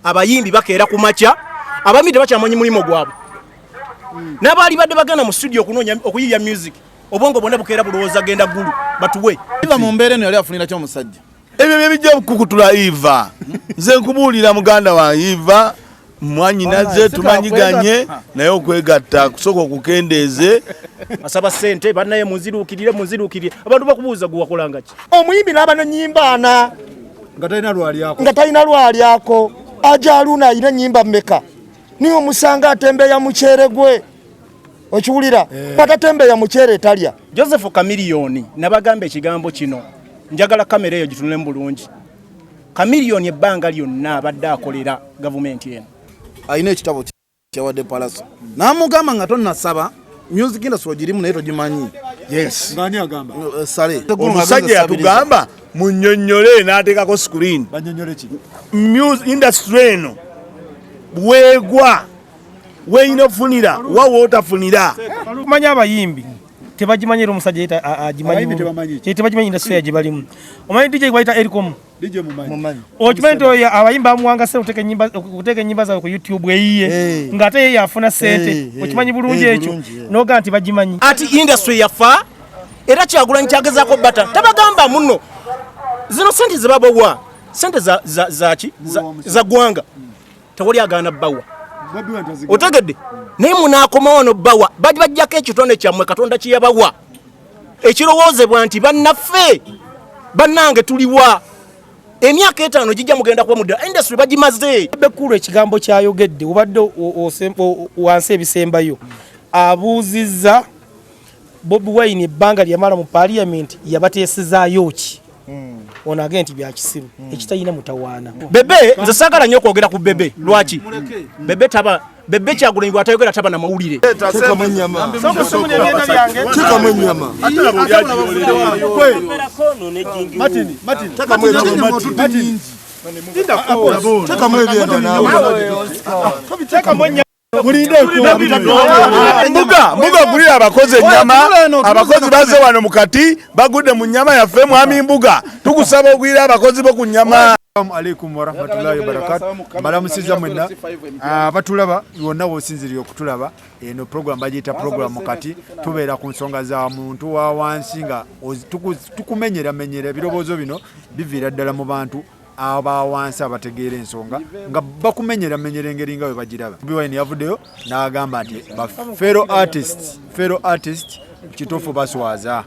Abayimbi bakeera ku makya, abayimbi tebakyamanyi mulimu gwabwe. N'abaali badde bagenda mu studio okunoonya okuyiiya music, obwongo bwonna bukeera bulowooza genda Ggulu batuwe. Eva mu mbeera eno yali afunira ki omusajja? Ebyo bye bijja okukutula Eva. Nze nkubuulira muganda wange Eva, mwanyinaze tumanyiganye naye okwegatta kusooka okukendeeze. Asaba ssente bannaye, munziruukirire, munziruukirire. Abantu bakubuuza gwe wakolanga ki? Omuyimbi n'aba n'ennyimba ana nga talina lwalyako, nga talina lwalyako. Ajaluna alina ennyimba mmeka? Niye omusanga atembeeya muceere gwe, okiwulira? Batatembeeya muceere talya. Joseph Chameleone, nabagamba ekigambo kino, njagala kamera eyo gitunulemu bulungi. Chameleone ebbanga lyonna abadde akolera gavumenti eno. Alina ekitabo kyawadde Palaso n'amugamba nga tonnasaba, music industry ogirimu naye togimanyi. Yes. Ngani agamba? Sale. Omusajja yatugamba munnyonnyole n'ateekako screen. Banyonyole ki? Music industry eno weegwa weeyina okufunira wa wootafunira. Kumanya abayimbi tebagimanyi, era omusajja ye agimanyi Abayimbi bulungi. tebamanyi ki? Eh, tebagimanyi industry gye balimu. Omanyi DJ bayita Ericom? DJ mumanyi. Okimanyi nti oyo abayimbi bamuwanga sente okuteeka ennyimba zaabwe ku YouTube eyiye, ng'ate ye yafuna sente? Okimanyi bulungi ekyo? Nogaa nti bagimanyi. Ati industry yafa, era Kyagulanyi kyagezaako bata tabagamba muno zino sente zebabawa, sente za ki za ggwanga, tewali agaana bbawa. Bobi Wine tazigaba. Otegedde? Naye munaakoma wano bbawa, bali bajjako ekitone kyammwe Katonda kyeyabawa, ekirowoozebwa nti bannaffe bannange tuliwa. Emyaka 5 gijja mugenda kuba muddala, industry bagimaze. Bekulu ekigambo kyayogedde obadde wansi ebisembayo abuuzizza Bobi Wine ebbanga lyamala mu parliament yabateesezaayo ki? Ono agende nti byakisiru ekitalina mutawaana. Bebe, nze saagala nnyo okwogera ku Bebe. Lwaki Bebe taba Bebe? Kyagulanyi bw'atayogera taba na mawulire. Teekamu ennyama, teekamu ennyama. Martin, Martin. Teekamu ebyenda, teekamu ebyenda naawe. Mbuga, Mbuga, ogulira abakozi ennyama. Abakozi bazze wano mukati bagudde mu nnyama yaffe. Mwami Mbuga, tukusaba ogulira abakozi bo ku nnyama. Assalamu alaikum warahmatullahi wabarakatu. Mbalamusiza mwenna abatulaba wonna wosinzirira okutulaba. Eno program bagiyita program kati tubeera ku nsonga za muntu wa wansi nga tukumenyeramenyera ebirowoozo. Bino biviira ddala mu bantu aba wansi abategeera ensonga nga bakumenyeramenyera engeri nga bwe bagiraba. Bobi Wine yavuddeyo n'agamba nti ba fellow artist, fellow artist kituufu baswaza,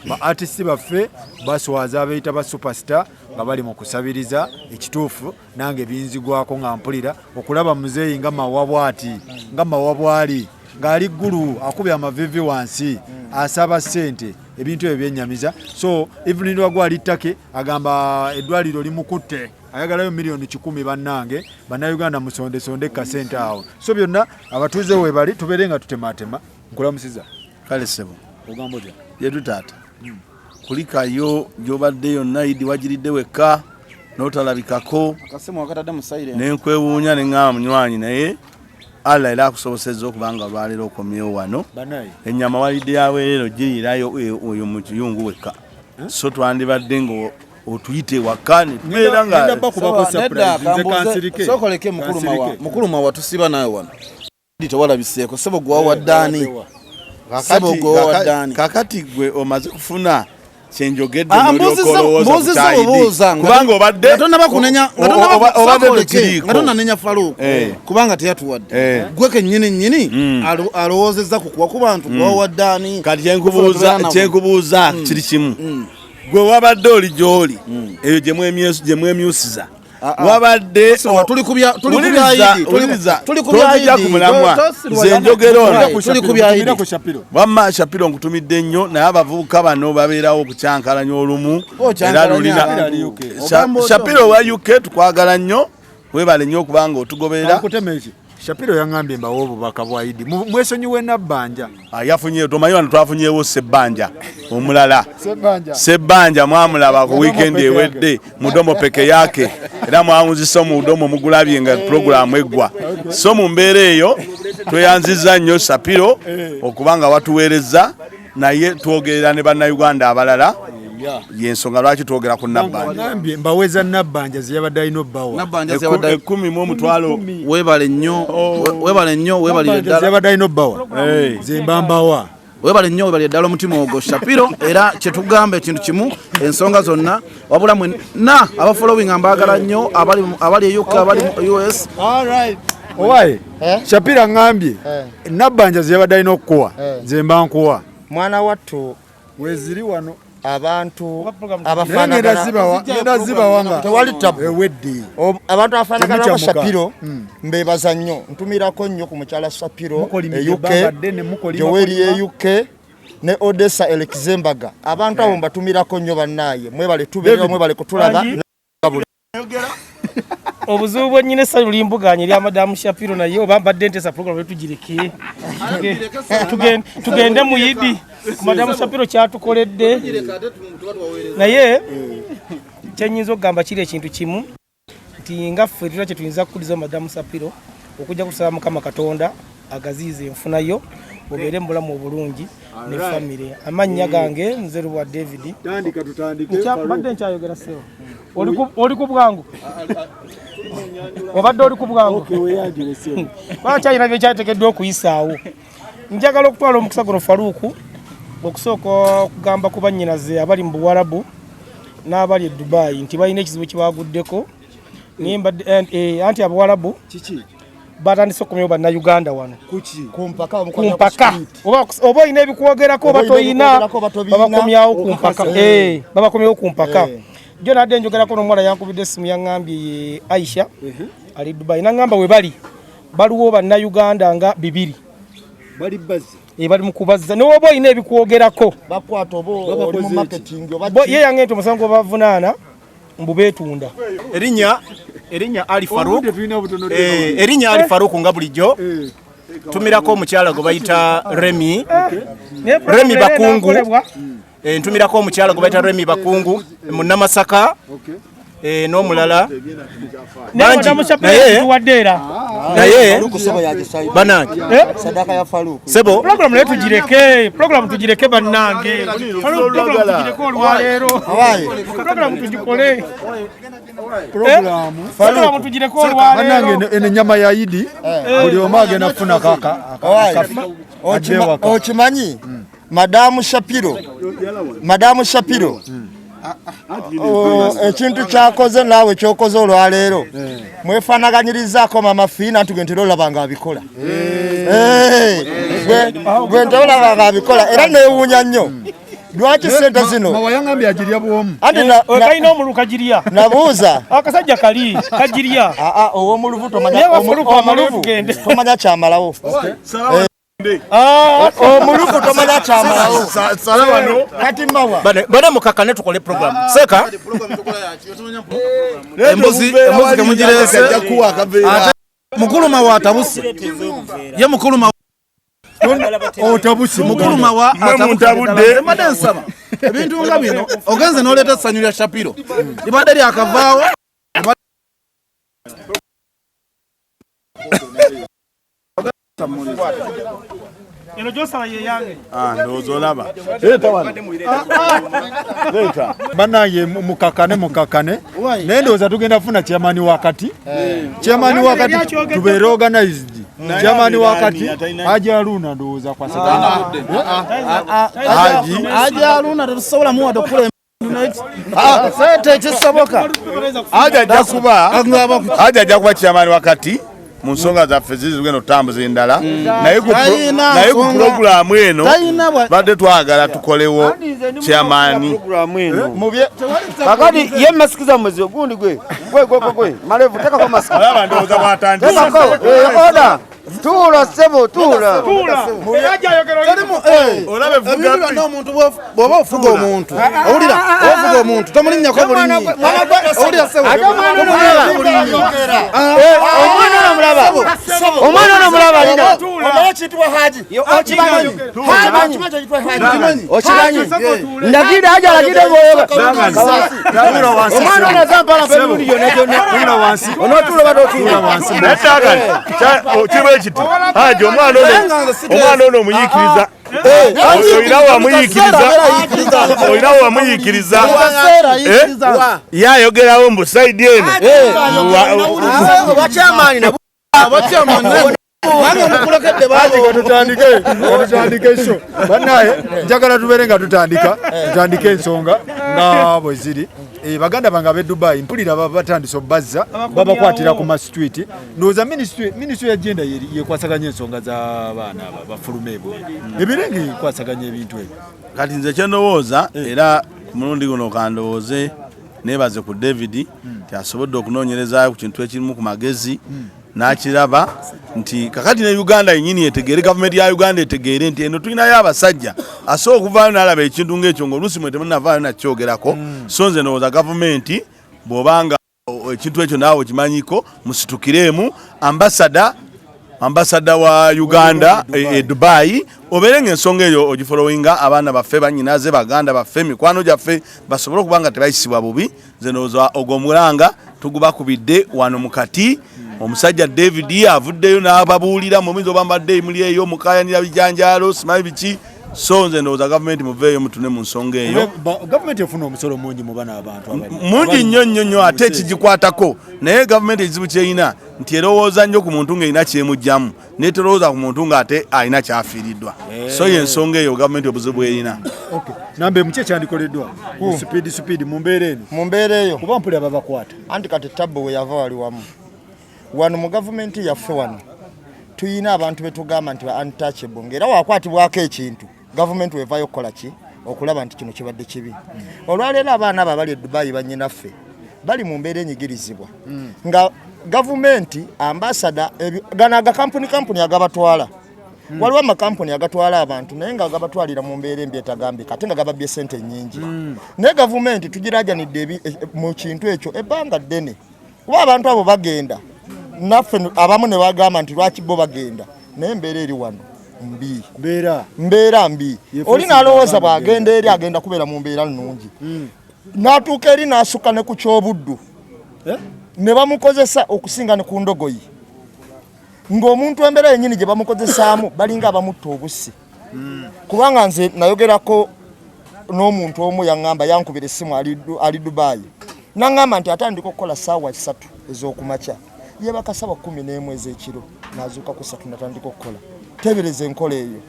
ba artist baffe baswaza, abeeyita ba superstar nga bali mu kusabiriza. Ekituufu nange binzigwako nga mpulira okulaba muzeeyi nga mawa bwati, nga mawa bwali ng'ali ggulu akubye amavivi wansi asaba ssente. Ebintu ebyo byennyamiza. So Evelyn Wagwa ali Ttake agamba eddwaliro limukutte, ayagalayo miliyoni 100. Bannange Bannayuganda, musondesonde kasente awo. So byonna abatuuze webali tubeere nga tutematema. Nkulamusiza. Kale ssebo. Ogamba otya? Yetu taata, kulikayo gy'obadde yonna. Idi wagiridde wekka n'otalabikako. Akasimu akatadde mu silent. Nenkwewuunya, neŋŋamba munywanyi, naye Allah era akusobosezza okuba nga olwaleero okomyewo wano. Banaye. Ennyama walidde yabwerero, girirayo oyo mu kiyungu wekka, so twandibadde nga otuyite ewaka netubeera nga Ngenda bakubako surprise. Nze kansirike. Sookoleke mukulu mawa. Kansirike. Mukulu mawa, tusiba nawe wano tewalabiseeko. Sebo gwe wawaddaani? Sebo gwe wawaddaani? Kakati gwe omaze kufuna kyenjogedde Ah, n'olyoka olowooza ku mbuuzizza kyayidi. bubuuza Kubanga obadde nga tonnaba kunenya, nga obadde sookoleke, tokiriiko. nga tonnanenya Faluuku kubanga teyatuwadde. Gwe kennyini nnyini alowoozezza ku kuwa ku bantu, gwe wawaddaani? Kati kyenkubuuza kiri kimu: gwe wabadde oli gy'oli eyo gye mwemyusiza, wabadde Tuli ku tuli ku bya Wuliriza, Idi, wuliriza, tuli ku bya tonzija Idi. ku mulamwa. Nze njogera ono. Tuli ku bya Idi. Tumirako Shapiro. Wamma Shapiro, nkutumidde nnyo, naye abavubuka bano babeerawo okukyankalanya olumu. Okyankalanya Era lulina abantu. Ogamba otya? Shapiro wa UK, tukwagala nnyo, webale nnyo okubanga otugoberera. Akutema eki? Shapiro yaŋŋambye mbawe obubaka bwa Idi. Mwesonyiwe Nabbanja. Ah, yafunye, tomanyi wano twafunyewo Sebbanja omulala. Sebbanja. Sebbanja mwamulaba ku weekend ewedde, mudomo peke yake, era mwawunzisa mudomo mugulabye nga puroguramu eggwa. So mu mbeera eyo tweyanziza nnyo Shapiro okuba nga watuweereza, naye twogerera ne Bannayuganda abalala. Yensonga lwaki twogera ku Nabbanja. Mbaweza Nabbanja zeyabadde alina obbawa ekumi mu omutwalo. Webale nnyo, webale nnyo, webalire ddala. Zeyabadde alina obbawa zemba mbawa. Webale nnyo, webalire ddala omutima ogwo Shapiro. Era kyetugamba ekintu kimu, ensonga zonna wabula mwenna abafollowinga mbaagala nnyo, abali e UK, abali mu US. Owaye Shapiro aŋŋambye Nabbanja zeyabadde alina okukuwa zemba nkuwa. Mwana wattu weziri wano abantu abafaanagana zibawa tewali tabu ewedde. Abantu abafaanagana Shapiro mbebaza nnyo, ntumirako nnyo ku mukyala Shapiro e UK, Joel e UK ne Odessa Alexembaga. Abantu abo mbatumirako nnyo bannaaye, mwebale tubeera, mwebale kutulaba. Obuzibu bwennyini essanyu limbuganye erya Madamu Shapiro, naye oba mbadde nteesa program tugireke tugende mu Yidi ku Madamu Shapiro kyatukoledde. Naye kyenyinza okugamba kiri ekintu kimu nti nga ffe tulina kye tuyinza kukuliza Madamu Shapiro okujja kusaba Mukama Katonda agaziize enfunayo obeere mu bulamu obulungi ne famire. Amannya gange nze Lubwa David. Mbadde nkyayogera ssebo. Oli ku bwangu? Obadde oli ku bwangu? Kuba kyalina bye kyateekeddwa okuyisaawo. Njagala okutwala omukisa guno Faruku okusooka okugamba ku bannyinaze abali mu Buwarabu n'abali e Dubai nti balina ekizibu kye baguddeko. Anti Abawarabu batandise okukomyawo Bannayuganda wano ku mpaka. Oba olina ebikwogerako oba toyina, babakomyawo ku mpaka. Babakomyawo ku mpaka. Jo nadde njogerako n'omuwala yankubidde essimu yaŋŋambye ye Aisha ali Dubai, naŋŋamba we bali baliwo Bannayuganda nga 2 bali bazze bali mu kubazza. Ne woba olina ebikwogerako bakwata oba oli mu marketing oba ye yange nti omusango bavunaana mbu beetunda. Erinnya Ali Farouk, erinnya Ali Farouk nga bulijjo ntumirako omukyala gwe bayita Remy, Remy Bakungu. Ntumirako omukyala gwe bayita Remy Bakungu munnamasaka n'omulala bangi. Naye banange sebo program naye tugireke, program tugireke bannange, program tugireke olwaleero, program tugikole, program tugireke olwaleero. Bannange eno ennyama ya Idi buli omu agenda kufuna kaka. Okimanyi Madamu Shapiro, Madamu Shapiro ekintu kyakoze naawe kyokoze olwaleero mwefaanaganyirizaako Mama Fiina nti gwe ntera olaba ng'abikola, gwe ntera olaba ng'abikola era neewuunya nnyo lwaki sente zino. Mawayangambye agirya bwomu. Kalina omulu kagirya. Nabuuza akasajja kali kagirya. Ow'omuluvu tomanya kyamalawo. Omuluvu tomanya kyamalawo. Kati mawa bane mukakane tukole program seka embuzi kemugirese. Mukulu mawa atabuse ye mukulu mawa otabuse mukulu mawa atabudde. Mbadde nsaba ebintu nga bino ogenze n'oleeta essanyu lya Shapiro libadde lyakavaawo. Eno gy'osaba ye yange. Ndowooza olaba. Leeta wano. Leeta. Bannange mukakane mukakane. Naye ndowooza tugenda kufuna chairman wakati. Chairman wakati tubeere organized. Chairman wakati Haji Haruna ndowooza kwa sadaka. Haji Haruna tetusobola muwadde okukola sente ekisoboka. Haji ajja kuba chairman wakati mu nsonga zaffe zizi zigenda okutambuza endala, naye ku pulogulaamu eno badde twagala tukolewo chairman. Kakati ye masiki zammwe gundi gwe gwe gwe gwe malevu tekako masiki. Olaba ndowooza bw'atandise. Oda tuula ssebo tuula. Ebintu bw'oba ofuga omuntu owulira ofuga omuntu tomulinnyako bulinyi owulira ssebo. Omwana ono mulaba, omwana ono mulaba alina okimanyi ndagidde Haji alagidde omwana ono azampala mpa emirundi gyonna gyonna onootuula oba totuula. Kirimu ekiti Haji omwana ono omuyiikiriza. Olina wamuyikiriza, olina wamuyikiriza. Ye ayogerawo mbu side eno. Katutandike show bannaye, njagala tubeere nga tutandika, tutandike ensonga nga bwe ziri. Baganda bange ab'e Dubai, mpulira batandise obazza, babakwatira ku mastreet. Ndowooza ministry ya gender yekwasaganya ensonga z'abaana abo bafuluma ebweru, ebirenge yekwasaganya ebintu ebyo. Kati nze kyendowooza, era ku mulundi guno kandowooze nebaze ku David nti asobodde okunoonyerezaayo ku kintu ekirimu ku magezi n'akiraba nti kakati ne Uganda yennyini etegeere, gavumenti ya Uganda etegeere nti eno tulinayo abasajja asobola okuvaayo n'alaba ekintu ng'ekyo ng'oluusi mwe temunavaayo nakyogerako. So nze ndowooza gavumenti bw'obanga ekintu ekyo naawe okimanyiko, musitukiremu ambassador wa Uganda e Dubai, obeere ng'ensonga eyo ogifollowinga, abaana baffe, bannyinaze, baganda baffe, mikwano gyaffe basobole okuba nga tebayisibwa bubi. Nze ndowooza ogwo omulanga tugubakubidde wano mukati. Omusajja David avuddeyo n'ababuulira, muyinza oba mbadde muli eyo mukayanira bijanjaalo, simanyi biki. So nze ndowooza gavumenti muveeyo mutune mu nsonga eyo. Gavumenti efuna omusolo mungi mu bano abantu abali mungi nnyo nnyo nnyo, ate ekigikwatako. Naye gavumenti ekizibu kyerina nti erowooza nnyo ku muntu ng'erina kyemugjamu, neterowooza ku muntu ng'ate alina kyafiiriddwa. So yensonga eyo gavumenti obuzibu bwerina. Okay. Nambe muki ekyandikoleddwa ku speed speed mu mbeera eno? Mu mbeera eyo, kuba mpulira babakwata. Anti kati tabbo we yava wali wamu wano mu gavumenti yaffe wano tuyina abantu betugamba nti ba untouchable, ng'era wakwatibwako ekintu gavumenti wevayo okukola ki okulaba nti kino kibadde kibi. Olwaleero abaana abo abali e Dubai, bannyinaffe bali mu mbeera enyigirizibwa nga gavumenti, ambassador, gano agakampuni kampuni agabatwala. Waliwo amakampuni agatwala abantu naye nga gabatwalira mu mbeera embi etagambika, ate nga gababbye sente nnyingi. Naye gavumenti tugirajanidde mu kintu ekyo ebbanga ddene, kuba abantu abo bagenda naffe abamu ne bagamba nti lwaki bo bagenda, naye embeera eri wano mbi. Mbeera mbeera mbi. Yefuusa Oli n'alowooza abantu bw'agenda eri agenda kubeera mu mbeera nnungi, n'atuuka eri n'asukka ne ku kyobuddu. Eh? Ne bamukozesa okusinga ne ku ndogoyi, ng'omuntu embeera yennyini gye bamukozesaamu balinga abamutta obussi. Kubanga nze nayogerako n'omuntu omu, yaŋŋamba, yankubira essimu ali Dubayi, naŋŋamba nti atandika okukola saawa 3 ez'okumakya, yeebaka saawa 11 ez'ekiro, n'azuuka ku 3 natandika okukola. Teebereza enkola eyo,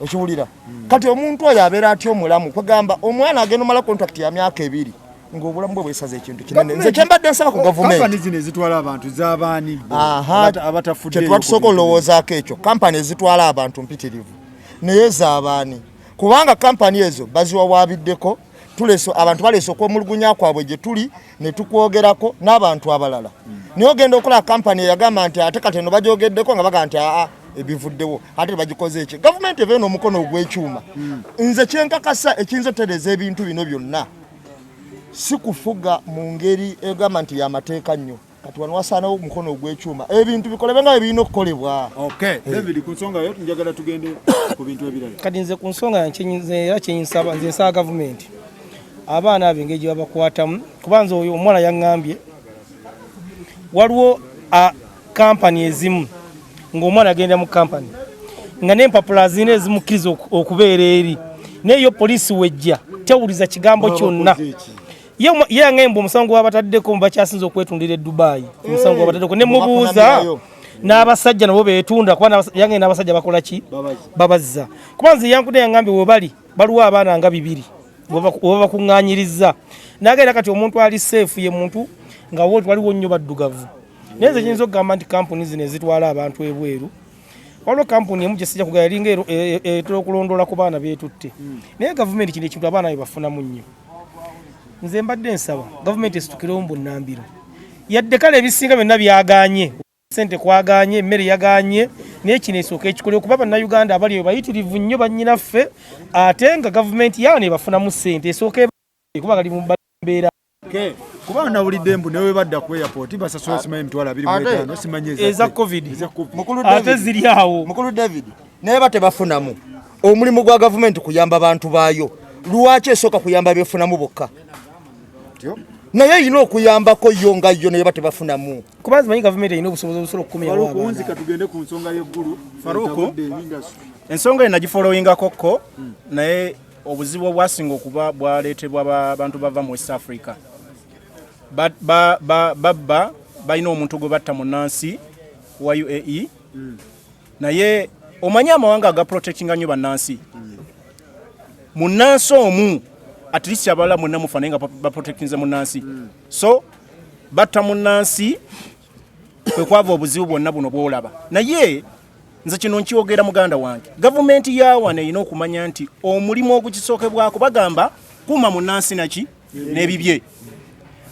okiwulira? Kati omuntu oyo abeera atya omulamu? Kwegamba omwana agenda omala contract ya myaka 2 ng'obulamu bwe bwesaza. Ekintu kinene nze kyembadde nsaba ku Kampani gavumenti zino ezitwala abantu z'abaani bo? Aha, Abatafuddeeyo kyetuba ku tusooka bintu. olowoozaako ekyo. Kampani ezitwala abantu mpitirivu, naye z'abaani? Kubanga kampani ezo baziwawaabiddeko, tuleese abantu, baleese okwemulugunya kwabwe gye tuli ne tukwogerako n'abantu abalala. Naye ogenda okulaba kampani eyagamba nti ate kati eno bagyogeddeko nga bagamba nti aa, ebivuddewo ate bagikoze eki. Gavumenti eveyo n'omukono ogw'ekyuma. Nze kyenkakasa ekiyinza otereeza ebintu bino byonna si kufuga mu ngeri egamba nti yamateeka nnyo. Kati wano wasaanawo omukono ogw'ekyuma, ebintu bikolebwe nga bwe birina okukolebwa. Okay, David, ku nsonga yo njagala tugende ku bintu ebirala. Kati nze ku nsonga yange, nze era kyenyisaba, nze nsaba gavumenti abaana abo engeri gye babakwatamu, kuba nze oyo omuwala yaŋŋambye waliwo a kampani ezimu ng'omwana agenda mu kampani nga n'empapula zirina ezimukkiriza okubeera eri, naye yo poliisi wejja tewuliza kigambo kyonna. Ye yaŋŋamba omusango gwabataddeko bakyasinza okwetundira e Dubai, omusango gwabataddeko ne mubuuza Bakunamirayo. N'abasajja nabo beetunda, kuba yange n'abasajja bakola ki? Babazza. Kuba nze yankudde yaŋŋambye webali baliwo abaana nga 200 we bakuŋŋaanyiriza nagenda. Kati omuntu ali safe ye muntu nga waliwo nnyo baddugavu. Naye nze kiyinza okugamba nti kampuni zino ezitwala abantu ebweru, waliwo kampuni emu gyesijja kugaya, eringa etera okulondoola ku baana beetutte. Naye gavumenti kino ekintu abaana bye bafunamu nnyo. Nze mbadde nsaba gavumenti esitukirewo mu bunnambiro, yadde kale ebisinga byonna byaganye, sente kwaganye, emmere yaganye, naye kino esooka ekikole, kuba bannayuganda abali eyo bayitirivu nnyo, bannyinaffe, ate nga gavumenti yaano ebafunamu ssente, esooka kuba kali mu mbeera. Okay. Kuba nawulidde mbu newe badda ku airport basasula simanyi 250,000, simanyi eza COVID. Eza COVID. Mukulu Ate David, ziri awo. Mukulu David, naye ba tebafunamu. Omulimu gwa gavumenti kuyamba bantu baayo, lwaki esooka kuyamba byefunamu bokka? Tyo. Naye erina okuyambako yo nga yo naye batebafunamu. Kuba zimanyi gavumenti erina obusobozi obusobola okukumyawo abaana. Katugende ku nsonga y'eggulu. Faruku, ensonga eno nagifollowingako ko naye obuzibu obwasinga okuba bwaleetebwa bantu bava mu West Africa. Babba balina omuntu gwe batta munnansi wa UAE. Naye omanyi amawanga agaprotectinga nnyo bannansi. Munnansi omu at least abalala mwenna mufa naye nga baprotectinze munnansi. So batta munnansi kwe kwava obuzibu bwonna buno bw'olaba. Naye nze kino nkyogera muganda wange, gavumenti ya wano erina okumanya nti omulimu ogukisookebwako bagamba kuuma munnansi naki n'ebibye.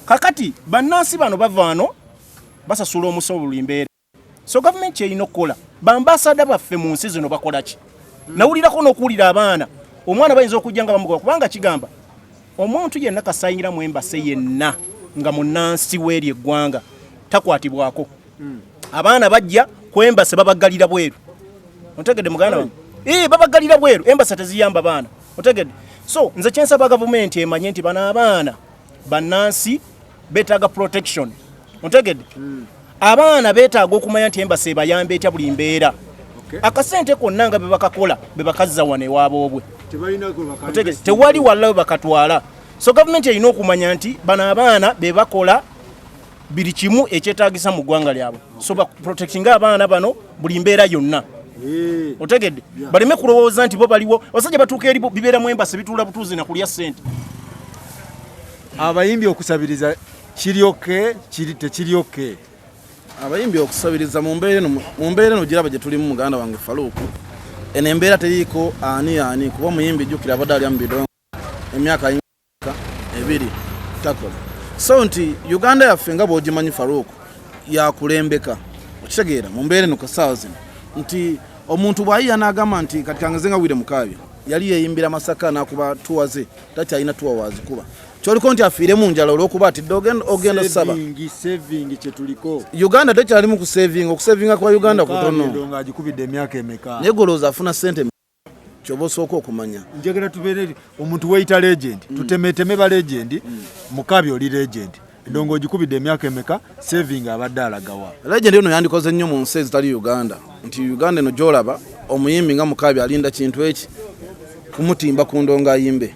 Kakati bannansi bano bava wano basasula omusolo buli mbeera. So gavumenti kyerina okukola, bambasada baffe mu nsi zino bakola ki? Nawulirako n'okuwulira abaana, omwana bayinza okujja nga bamugoba kubanga kigamba omuntu yenna kasayingira mu embase yenna nga munnansi w'eri eggwanga takwatibwako. Abaana bajja ku embase babaggalira bweru. Otegedde muganda wange? Babaggalira bweru, embase teziyamba baana. Otegedde? So nze kyensaba gavumenti emanye nti bano abaana bannansi betaaga protection. Otegedde? Abaana betaaga okumanya nti embase ebayamba etya buli mbeera. Akasente konna nga bebakakola bebakazza wano ewaboobwe. Otegedde? Tewali walla we bakatwala. So gavumenti erina okumanya nti bano abaana bebakola buli kimu ekyetaagisa mu ggwanga lyabwe. So baprotectinga abaana bano buli mbeera yonna. Otegedde? Baleme kulowooza nti bo baliwo. Abasajja batuuka eri bibeera mu embase bituula butuuzi na kulya ssente. Abayimbi okusabiriza kiri okay, kiri tekiri okay. Abayimbi okusabiriza mu mbeera eno, mu mbeera eno giraba gye tulimu muganda wange Faruku. Eno embeera teriiko ani ani kuba omuyimbi jjukira abadde alya mu bidongo emyaka ebiri takola. So nti Uganda yaffe nga bw'ogimanyi Faruku yakulembeka, okitegeera mu mbeera eno kasaawa zino nti omuntu bw'ayiya n'agamba nti kati kangeze nga Wire Mukaabya yali yeeyimbira Masaka n'akuba tuwa ze takyalina tuwa waazikuba kyoliko nti afiire mu njala olw'okuba atidde ogenda osaba. Saving kyetuliko. Uganda tekyalimu kusavinga, okusavinga kwa Uganda kutono. Agikubidde emyaka emeka? Naye golowooza afuna ssente kyoba osooka okumanya. Njagala tubeere omuntu weyita legend, tutemeteme ba legend, Mukaabya oli legend. Endongo ogikubidde emyaka emeka? Saving abadde alagawa. Legend eno yandikoze nnyo mu nsi ezitali Uganda. Nti Uganda eno gy'olaba omuyimbi nga Mukaabya alinda kintu eki kumutimba ku ndongo ayimbe.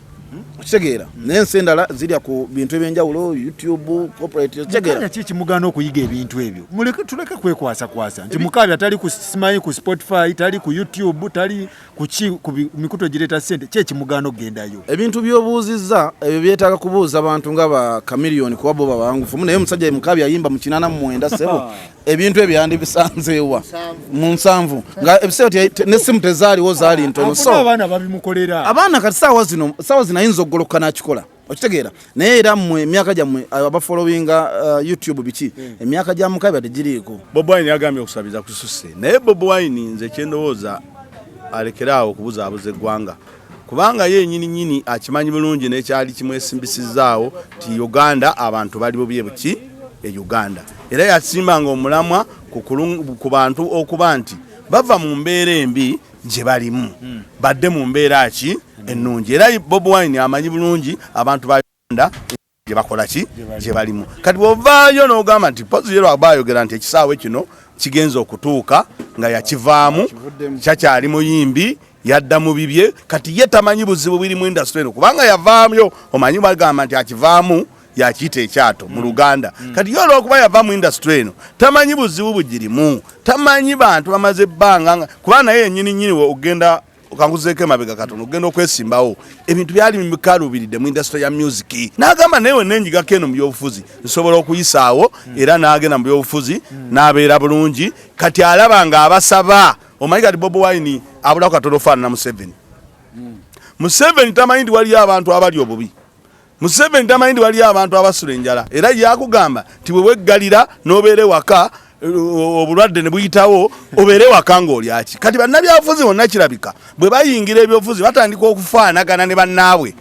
Okitegeera? Naye ensi endala zirya ku bintu ebyenjawulo, YouTube, corporate, okitegeera? Mukaabya ki kimugaana okuyiga ebintu ebyo? Muleke tuleke kwekwasakwasa nti Mukaabya tali ku simanyi ku Spotify, tali ku YouTube, tali ku ki ku mikutu egireeta ssente, ki ekimugaana okugendayo? Ebintu by'obuuzizza ebyo byetaaga kubuuza bantu nga ba Chameleone kuba bo babangufu. Naye omusajja Mukaabya ayimba mu 89 ssebo. Ebintu ebyo yandibisanzeewa mu 70 nga ebiseera n'essimu tezaaliwo zaali ntono. So abaana babimukolera. Abaana kati saawa zino ayinza okugolokoka n'akikola. Okitegeera? Naye era mmwe emyaka gyammwe abafollowinga YouTube biki emyaka gya Mukaabya tegiriiko. Bobi Wine yagambye okusabiriza kususse. Naye Bobi Wine nze kyendowooza alekere awo okubuzaabuza eggwanga. Kubanga ye nyini nyini akimanyi bulungi n'ekyali kimwesimbisizaawo nti Uganda abantu bali bubi buki e Uganda. Era yasimbanga omulamwa ku bantu okuba nti bava mu mbeera embi gye balimu badde mu mbeera ki ennungi. Era Bobi Wine amanyi bulungi abantu ba Uganda gye bakola ki gye balimu. Kati bw'ovaayo n'ogamba nti Mpozi ye lwaba ayogera nti ekisaawe kino kigenze okutuuka nga yakivaamu kyakyali muyimbi yadda mu bibye, kati ye tamanyi buzibu biri mu industry eno kubanga yavaayo. Omanyi bagamba nti akivaamu yakiyita ekyato mu Luganda. Kati ye olw'okuba yava mu industry eno tamanyi buzibu bugirimu, tamanyi bantu bamaze ebbanga kuba naye yennyini nnyini ogenda okanguzeeko emabega katono ogenda okwesimbawo ebintu byali bikaluubiridde mu industry ya music. N'agamba naye wenna enjigako eno mu byobufuzi nsobola okuyisaawo, era n'agenda mu byobufuzi n'abeera bulungi. Kati alaba ng'abasaba, omanyi kati Bobi Wine abulako katono ofaanana Museveni. Museveni tamanyi nti waliyo abantu abali obubi. Museveni tamanyi nti waliyo abantu abasula enjala. Era yakugamba nti bwe weggalira n'obeera ewaka obulwadde ne buyitawo obeere waka ng'olyaki. Kati bannabyabufuzi bonna kirabika bwe bayingira ebyobufuzi batandika okufaanagana ne bannaabwe.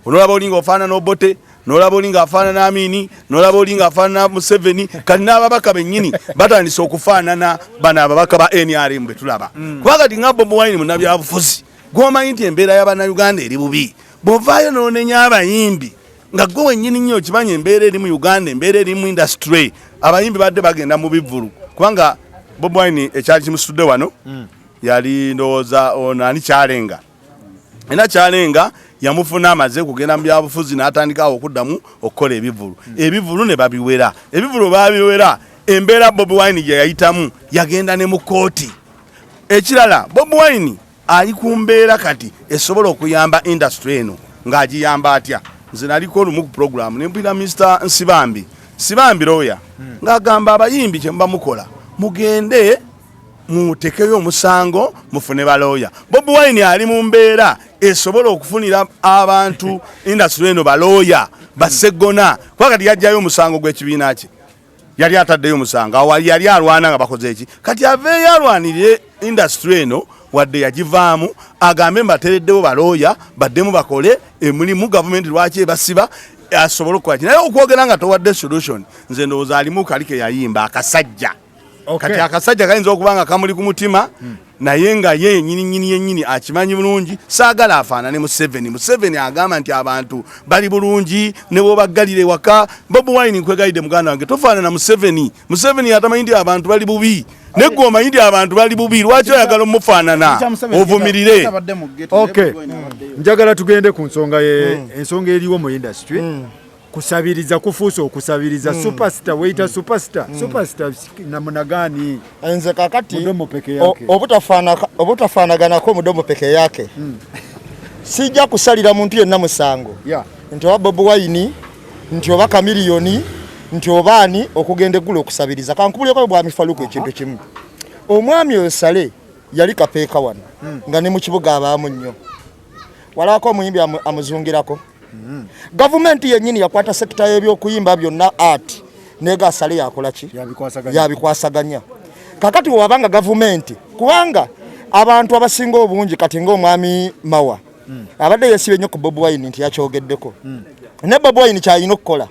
Onolaba oli ng'ofaanana Obote, n'olaba oli ng'afaanana Amini, n'olaba oli ng'afaanana Museveni. Kati n'ababaka bennyini batandise okufaanana bano ababaka ba NRM be tulaba. Kuba kati nga Bobi Wine munnabyabufuzi gw'omanyi nti embeera y'Abannayuganda eri bubi, bw'ovaayo n'onenya abayimbi Nga gwe wennyini nnyo okimanyi embeera eri mu Uganda, embeera eri mu industry, abayimbi badde bagenda mu bivvulu kubanga Bobi Wine ekyali kimusudde wano yali ndowooza ono ani Kyalenga, era Kyalenga yamufuna amaze kugenda mu byabufuzi n'atandikawo okuddamu okukola ebivvulu. Ebivvulu ne babiwera, ebivvulu babiwera. Embeera Bobi Wine gye yayitamu yagenda ne mu kkooti. Ekirala, Bobi Wine ali ku mbeera kati esobola okuyamba industry eno ng'agiyamba atya? Nze naliko olumu ku program ne mpulira Mr Nsibambi, Nsibambi lawyer, ng'agamba abayimbi kye muba mukola mugende mutekeyo omusango mufune balooya. Bobi Wine ali mu mbeera esobola okufunira abantu industry eno balooya baseggona, kuba kati yajjayo omusango gw'ekibiina kye, yali ataddeyo omusango awo yali alwana nga bakoze eki, kati aveeyo alwanirire industry eno wadde yagivaamu, agambe mbatereddewo balooya baddemu bakole emulimu, gavumenti lwaki ebasiba, asobole okukola ki. Naye okwogera nga towadde solution, nze ndowooza alimu kali ke yayimba akasajja. Kati akasajja kayinza okuba nga kamuli ku mutima, naye nga ye yennyini nnyini yennyini akimanyi bulungi. Saagala afaanane Museveni. Museveni agamba nti abantu bali bulungi ne bw'obaggalira ewaka. Bobi Wine, nkwegayidde muganda wange, tofaanana Museveni. Museveni atamanyi nti abantu bali bubi, naye gwe omanyi nti abantu bali bubi, lwaki oyagala omufaanana ovumirire? Okay, njagala tugende ku nsonga ensonga eriwo mu industry. Kusabiriza kufuuse okusabiriza. Superstar weyita superstar, superstar namunagani? Nze kakati Mudomo peke yake. Obutafaanaganako mudomo peke yake, sijja kusalira muntu yenna musango nti oba Bobi Wine, nti oba Chameleone, nti oba ani okugenda eggulu okusabiriza. Kankubuleko bwami Faluku ekintu kimu. Omwami oyo Sale yali kapeeka wano nga ne mu kibuga abaamu nnyo, walabako omuyimbi amuzungirako. Gavumenti yennyini yakwata sector y'ebyokuyimba byonna, art, nega Sale yakola ki? Yabikwasaganya. Yabikwasaganya. Kakati wabanga gavumenti, kubanga abantu abasinga obungi kati ng'omwami Mawa abadde yesibye nnyo ku Bobi Wine nti yakyogeddeko, ne Bobi Wine kyalina okukola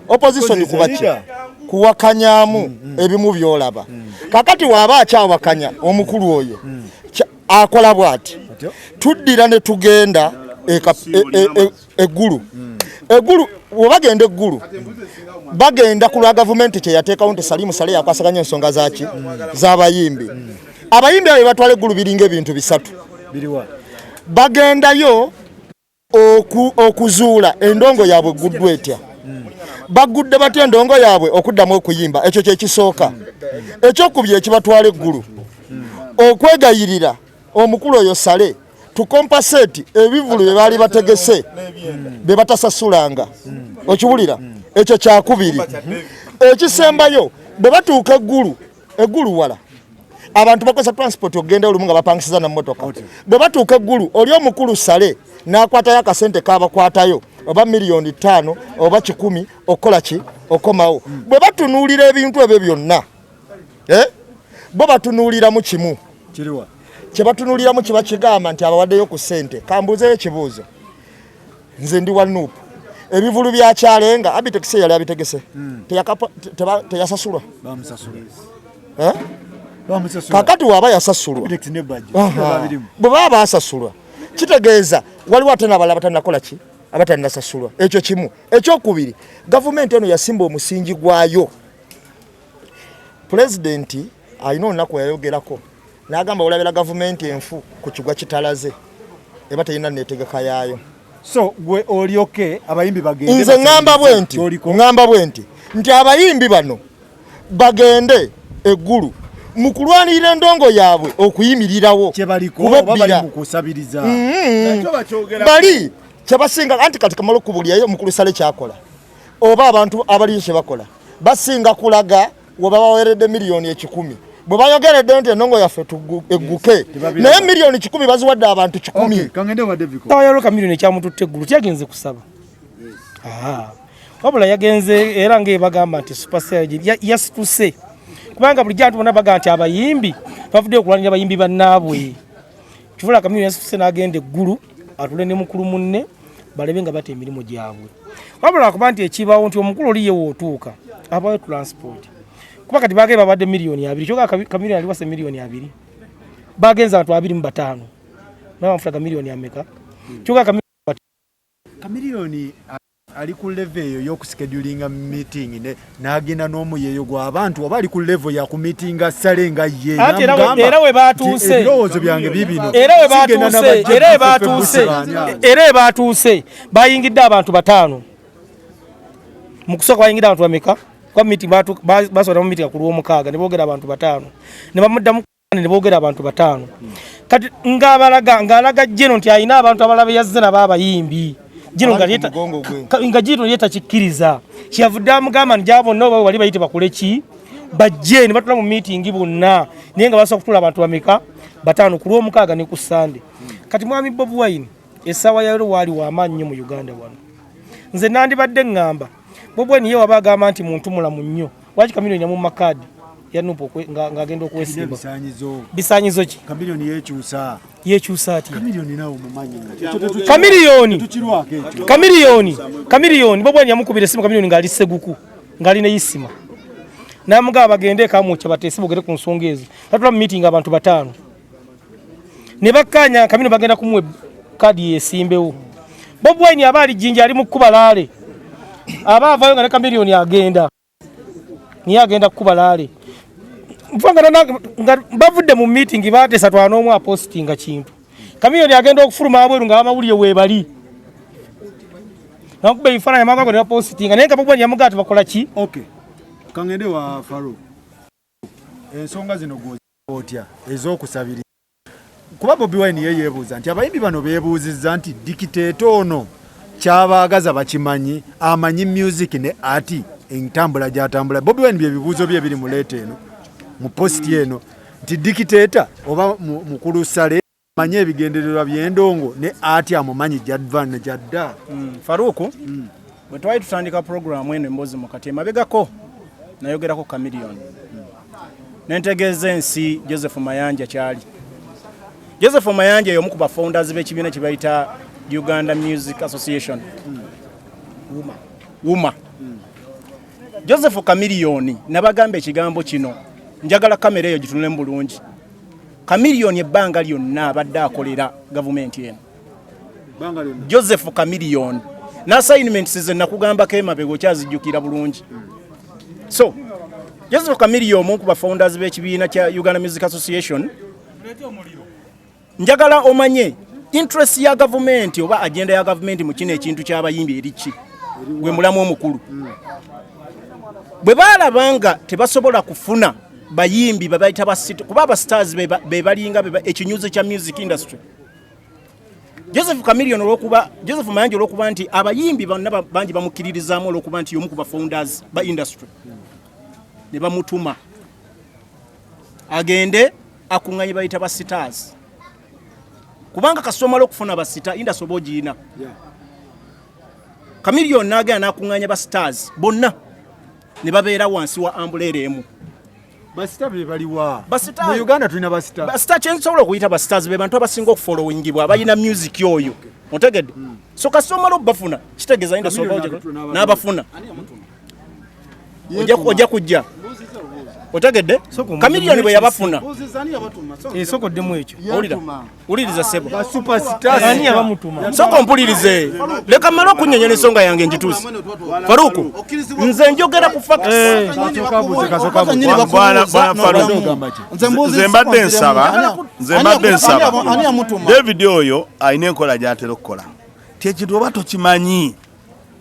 opposition Because kuba he's a ki? leader. Kuwakanyamu ebimu byolaba. Kakati waaba akyawakanya omukulu oyo, akola bw'ati. Atyo? Tuddira ne tugenda eggulu. Eggulu we bagenda, eggulu bagenda ku lwa gavumenti kyeyateekawo nti Salimu Sale yakwasaganya ensonga zaki z'abayimbi. Abayimbi abo batwala eggulu biringa ebintu bisatu. Biriwa? Bagendayo okuzuula endongo yaabwe egguddwa etya, bagudde batya endongo yaabwe okuddamu okuyimba. Ekyo kyekisooka. Ekyokubiri ekibatwala eggulu, okwegayirira omukulu oyo Sale to compensate ebivulu bye baali bategese bye batasasulanga. Okiwulira? Ekyo kyakubiri. Ekisembayo, bwe batuuka eggulu, eggulu wala, abantu bakozesa transport okugenda olumu nga bapangisiza na mmotoka. Bwe batuuka eggulu, oli omukulu Sale n'akwatayo akasente kabakwatayo, oba 5 miliyoni oba 100, okukola ki? Okomawo. Bwe batunuulira ebintu ebyo byonna, bo batunuuliramu kimu. Kiriwa? Kye batunuuliramu kiba kigamba nti abawaddeyo ku ssente. Kambuuzeyo ekibuuzo, nze ndi wa NUP, ebivulu bya Kyalenga, Abitex yali abitegese, teyasasulwa? Bamusasula. Eh? Bamusasula. Kakati waaba yasasulwa, Abitex ne Bajjo babirimu. Bwe baba basasulwa, kitegeeza waliwo ate n'abalala abatanakola ki, abatanasasulwa. Ekyo kimu. Ekyokubiri, gavumenti eno yasimba omusingi gwayo. Pulezidenti alina olunaku yayogerako n'agamba, olabira gavumenti enfu ku kigwa kitalaze, eba terina netegeka yaayo. So gwe olyoke abayimbi bagende Nze ŋŋamba bwe nti, Kyoliko. ŋŋamba bwe nti nti abayimbi bano bagende eggulu mu kulwanirira endongo yaabwe okuyimirirawo. Kyebaliko oba bali Kubebbira. mu kusabiriza? Bali kyebasinga, anti kati kamala okubulyayo omukulu Sale kyakola, oba abantu abaliyo kyebakola, basinga kulaga we babaweredde 100 miliyoni bwe bayogeredde nti endongo yaffe egguke, Tebabiraba. naye 100 miliyoni baziwadde abantu 100. Okay, kangende wa Deviko. Tawayalo Chameleone ekyamututte eggulu tyagenze kusaba. Aha. Wabula yagenze era ng'ebagamba nti superstar yasituse, kubanga bulijjo abantu bonna bagamba nti abayimbi bavuddeyo okulwanira abayimbi bannaabwe. Kivula Chameleone yasituse n'agenda eggulu atule ne mukulu munne balabe nga bata emirimu gyabwe. Wabula kuba nti ekibawo nti omukulu oli ye wootuuka abawe transport, kuba kati bagee babadde 20 miliyoni, kyoka Chameleone aliwasa 20 miliyoni, bagenze abantu 25, naye bamufulaga miliyoni ameka? Kyoka Chameleone. Ali ku level eyo y'okuschedulinga meeting ne n'agenda n'omuyeeyo gw'abantu, oba ali ku level ya kumitinga sale nga ye? Anti era era we batuuse. Ebirowoozo byange biibino. Era we batuuse, era we batuuse, era we batuuse, bayingidde abantu 5. Mu kusooka bayingidde abantu bameka? Kwa meeting basobola mu meeting ku Lwomukaaga ne boogera abantu 5, ne bamuddamu ne boogera abantu 5. Kati ng'abalaga, ng'alaga Gino nti alina abantu abalala be yazze nabo abayimbi. Gino nga Abali ku yeta- mugongo gwe. Nga Gino ye takikkiriza. Kyeyavudde amugamba nti gyabo bonna oba bali bayite bakole ki? Bajje ne batula mu meeting bonna. Naye nga basobola kutula abantu bameka? 5 ku Lwomukaaga ne ku Sande. Kati mwami Bobi Wine essaawa ya leero waali wa maanyi nnyo mu Uganda wano. Nze nandibadde ŋŋamba Bobi Wine ye waba agamba nti muntu mulamu nnyo, lwaki Chameleone yamumma kaadi ya Nup ng'agenda okwesimba? Bisaanyizo. Bisaanyizo ki? Chameleone yeekyusa. Yeekyusa atya? Chameleone naawe omumanyi. Chameleone. Tukirwako ekyo. Chameleone. Chameleone. Bobi Wine yamukubira essimu Chameleone ng'ali Seguku, ng'ali ne Isima. N'amugamba bagende e Kamwokya bateese boogere ku nsonga ezo. Batula mu meeting abantu 5. Ne bakkaanya Chameleone bagenda kumuwa kaadi yeesimbewo. Bobi Wine aba ali Jinja ali mu kkuba laale. Aba avaayo nga ne Chameleone agenda. Niye agenda kukuba laale. Nfa nga nga bavudde mu meeting bateesa twana omu apostinga kintu. Chameleone agenda okufuluma abweru nga abamawulire weebali. Nakuba ebifaananyi amangu ago ne bapostinga, naye nga Bobi Wine yamugamba tebakola ki? Okay. Kangende wa Farouk. Ensonga zino gw'ozi otya ez'okusabiriza? Kuba Bobi Wine ye yeebuuza nti abayimbi bano beebuuzizza nti dictator ono kyabaagaza bakimanyi, amanyi music ne art entambula gy'atambula. Bobi Wine bye bibuuzo bye biri mu leeta eno, mu post eno, nti dictator oba mukulu Sale amanyi ebigendererwa by'endongo ne art amumanyi gy'ava ne gy'adda. Faruku, bwe twali tutandika program eno emboozi mu kati emabegako nayogerako Chameleone. Ne ntegeeza ensi Joseph Mayanja kyali. Joseph Mayanja y'omu ku ba founders b'ekibiina kye bayita Uganda Music Association. Wuma. Wuma. Joseph Chameleone nabagamba ekigambo kino, njagala kamera eyo gitunulemu bulungi. Chameleone ebbanga lyonna abadde akolera gavumenti eno. Joseph Chameleone n'assignments ze nakugambako emabega okyazijjukira bulungi. So Joseph Chameleone omu ku ba founders b'ekibiina kya Uganda Music Association. Njagala omanye interest ya gavumenti oba agenda ya gavumenti mu kino ekintu ky'abayimbi eri ki? Gwe mulamu omukulu. Bwe baalaba nga tebasobola kufuna bayimbi babayita ba city, kuba aba stars be balinga ekinyuzi kya music industry. Joseph Chameleone olw'okuba, Joseph Mayanja olw'okuba nti abayimbi bonna bangi bamukkiririzaamu olw'okuba nti y'omu ku ba founders ba industry, ne bamutuma agende akuŋŋanye bayita ba stars, kubanga kasita omala okufuna ba star industry oba ogiyina. Chameleone n'agenda n'akuŋŋaanya ba stars bonna ne babeera wansi wa umbrella emu. Basita be baliwa? Basita- Mu Uganda tulina basita. Basita kye nsobola okuyita ba stars be bantu abasinga okufollowingibwa, abalina music oyo. Otegedde? So kasita omala obbafuna kitegeeza industry oba Chameleone ojja n'abafuna. Ojja kujja. Otegedde? Soko Chameleone bwe yabafuna. Soko ddemu ekyo. Owulira? Wuliriza ssebo. Ba superstars. Ani yabamutuma? Soko mpulirize. Leka mmale okunnyonnyola ensonga yange ngituuse. Faruku, nze njogera ku facts. Bwana Faruku. Nze mbadde nsaba, nze mbadde nsaba. David oyo alina enkola gy'atera okukola. Ti ekintu oba tokimanyi,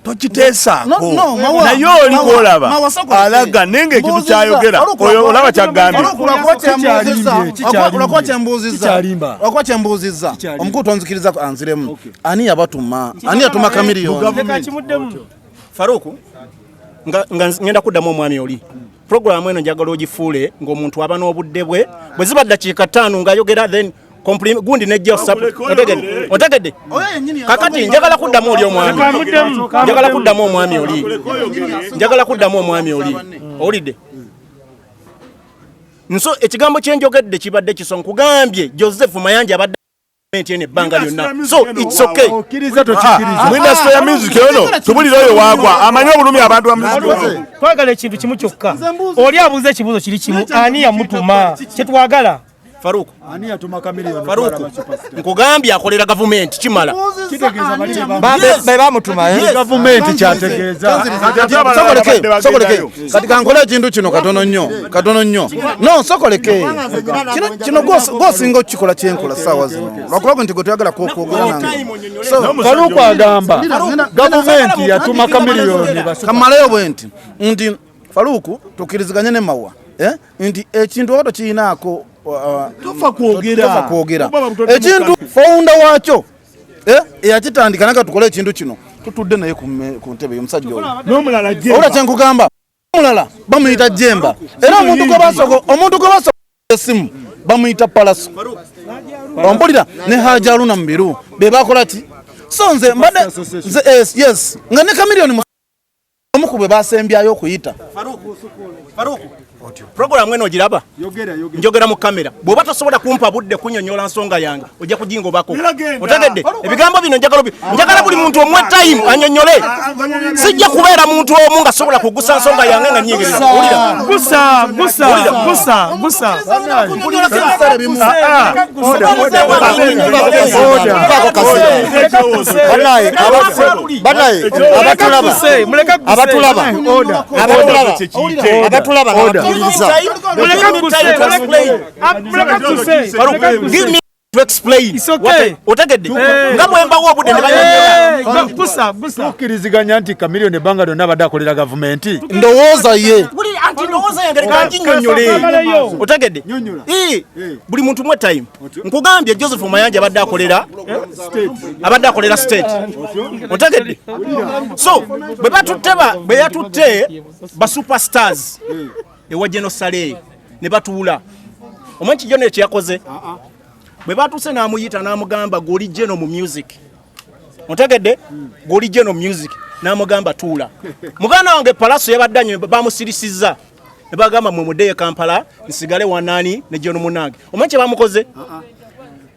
tokiteesaako. No, no, Mawa, Naye oli Mawa, gw'olaba Mawa, soko alaga naye ng'ekintu ky'ayogera, oyo olaba ky'agambye. Lwakuba kyembuuzizza. Omukulu tonzikiriza anziremu. Ani yabatuma? Ani yatuma Chameleone? Leka kimuddemu. Faruku, nga ngenda kuddamu omwami oli. Programu eno njagala ogifuule ng'omuntu aba n'obudde bwe, bwe ziba ddakiika 5 ng'ayogera, then gundi nejja otegedde? Otegedde? Kakati njagala kuddamu oli omwami. Njagala kuddamu omwami oli. Njagala kuddamu omwami oli. Owulidde? Nso ekigambo kye njogedde kibadde kiso, nkugambye Joseph Mayanja abadde gavumenti eno ebbanga lyonna. So it's okay. Okkiriza tokikkiriza. Mu industry ya music eno tubulire oyo waagwa amanyi obulumi abantu ba music ono. Twagala ekintu kimu kyokka. Oli abuuza ekibuuzo kiri kimu, ani yamutuma? Kye twagala. Faruku. Ani yatuma Chameleone? Faruku. Nkugambye akolera gavumenti kimala. Kitegeeza bali be bamutuma eh? Gavumenti kyategeeza. Sokoleke, sokoleke. Kati kankole ekintu kino katono nnyo, katono nnyo. No, sokoleke. Kino kino gosinga okukikola kyenkola ssaawa zino. Lwakuba nti gwe toyagala kwogera nange. So, Faruku agamba gavumenti yatuma Chameleone. Kamaleyo bwe nti nti Faruku tukkiriziganye ne Mawa. Nti ekintu oba tokirinaako tofa kwogera. Tofa kwogera. Ekintu founder waakyo eyakitandika naga tukole ekintu kino tutudde naye ku ntebe y'omusajja oyo. N'omulala Jemba. Olwa kye nkugamba omulala bamuyita Jemba. Era omuntu gwe basooka essimu bamuyita Palaso. Ompulira ne Haji Haruna Mubiru be bakola ki? So nze mbadde nze yes nga ne Chameleone omu ku bwe basembyayo okuyita. Faruku, programu eno ogiraba? Njogera mu kamera. Bw'oba tosobola kumpa budde kunnyonnyola nsonga yange, ojja kugingobako. Otegedde? Ebigambo bino njagala buli muntu omuwe time annyonnyole. Sijja kubeera muntu omu nga sobola kugusa nsonga yange nga nnyingirira. Wulira. Gusa, gusa, gusa, gusa. Banaye, abatulaba. Abatulaba. Abatulaba. Give me to explain. It's okay. Otegedde? Nga bwe mbawo obudde ne banyonnyola. Gusa, gusa. Tukkiriziganya nti Chameleone ebbanga lyonna abadde akolera gavumenti. Ndowooza ye. Anti ndowooza yange leka nginnyonnyole. Otegedde? Buli muntu mwe time. Nkugambye Joseph Mayanja abadde akolera state. Otegedde? So bwe yatutte ba superstars ewa General Saleh ne batuula. Omanyi ki General kye yakoze? Bwe batuuse n'amuyita n'amugamba goli General mu music. Otegedde? Goli General music n'amugamba tuula. Muganda wange Palaso yabadde anywe bamusirisizza. Ne bagamba mwe muddeyo Kampala nsigale wanaani ne General munnange. Omanyi kye bamukoze?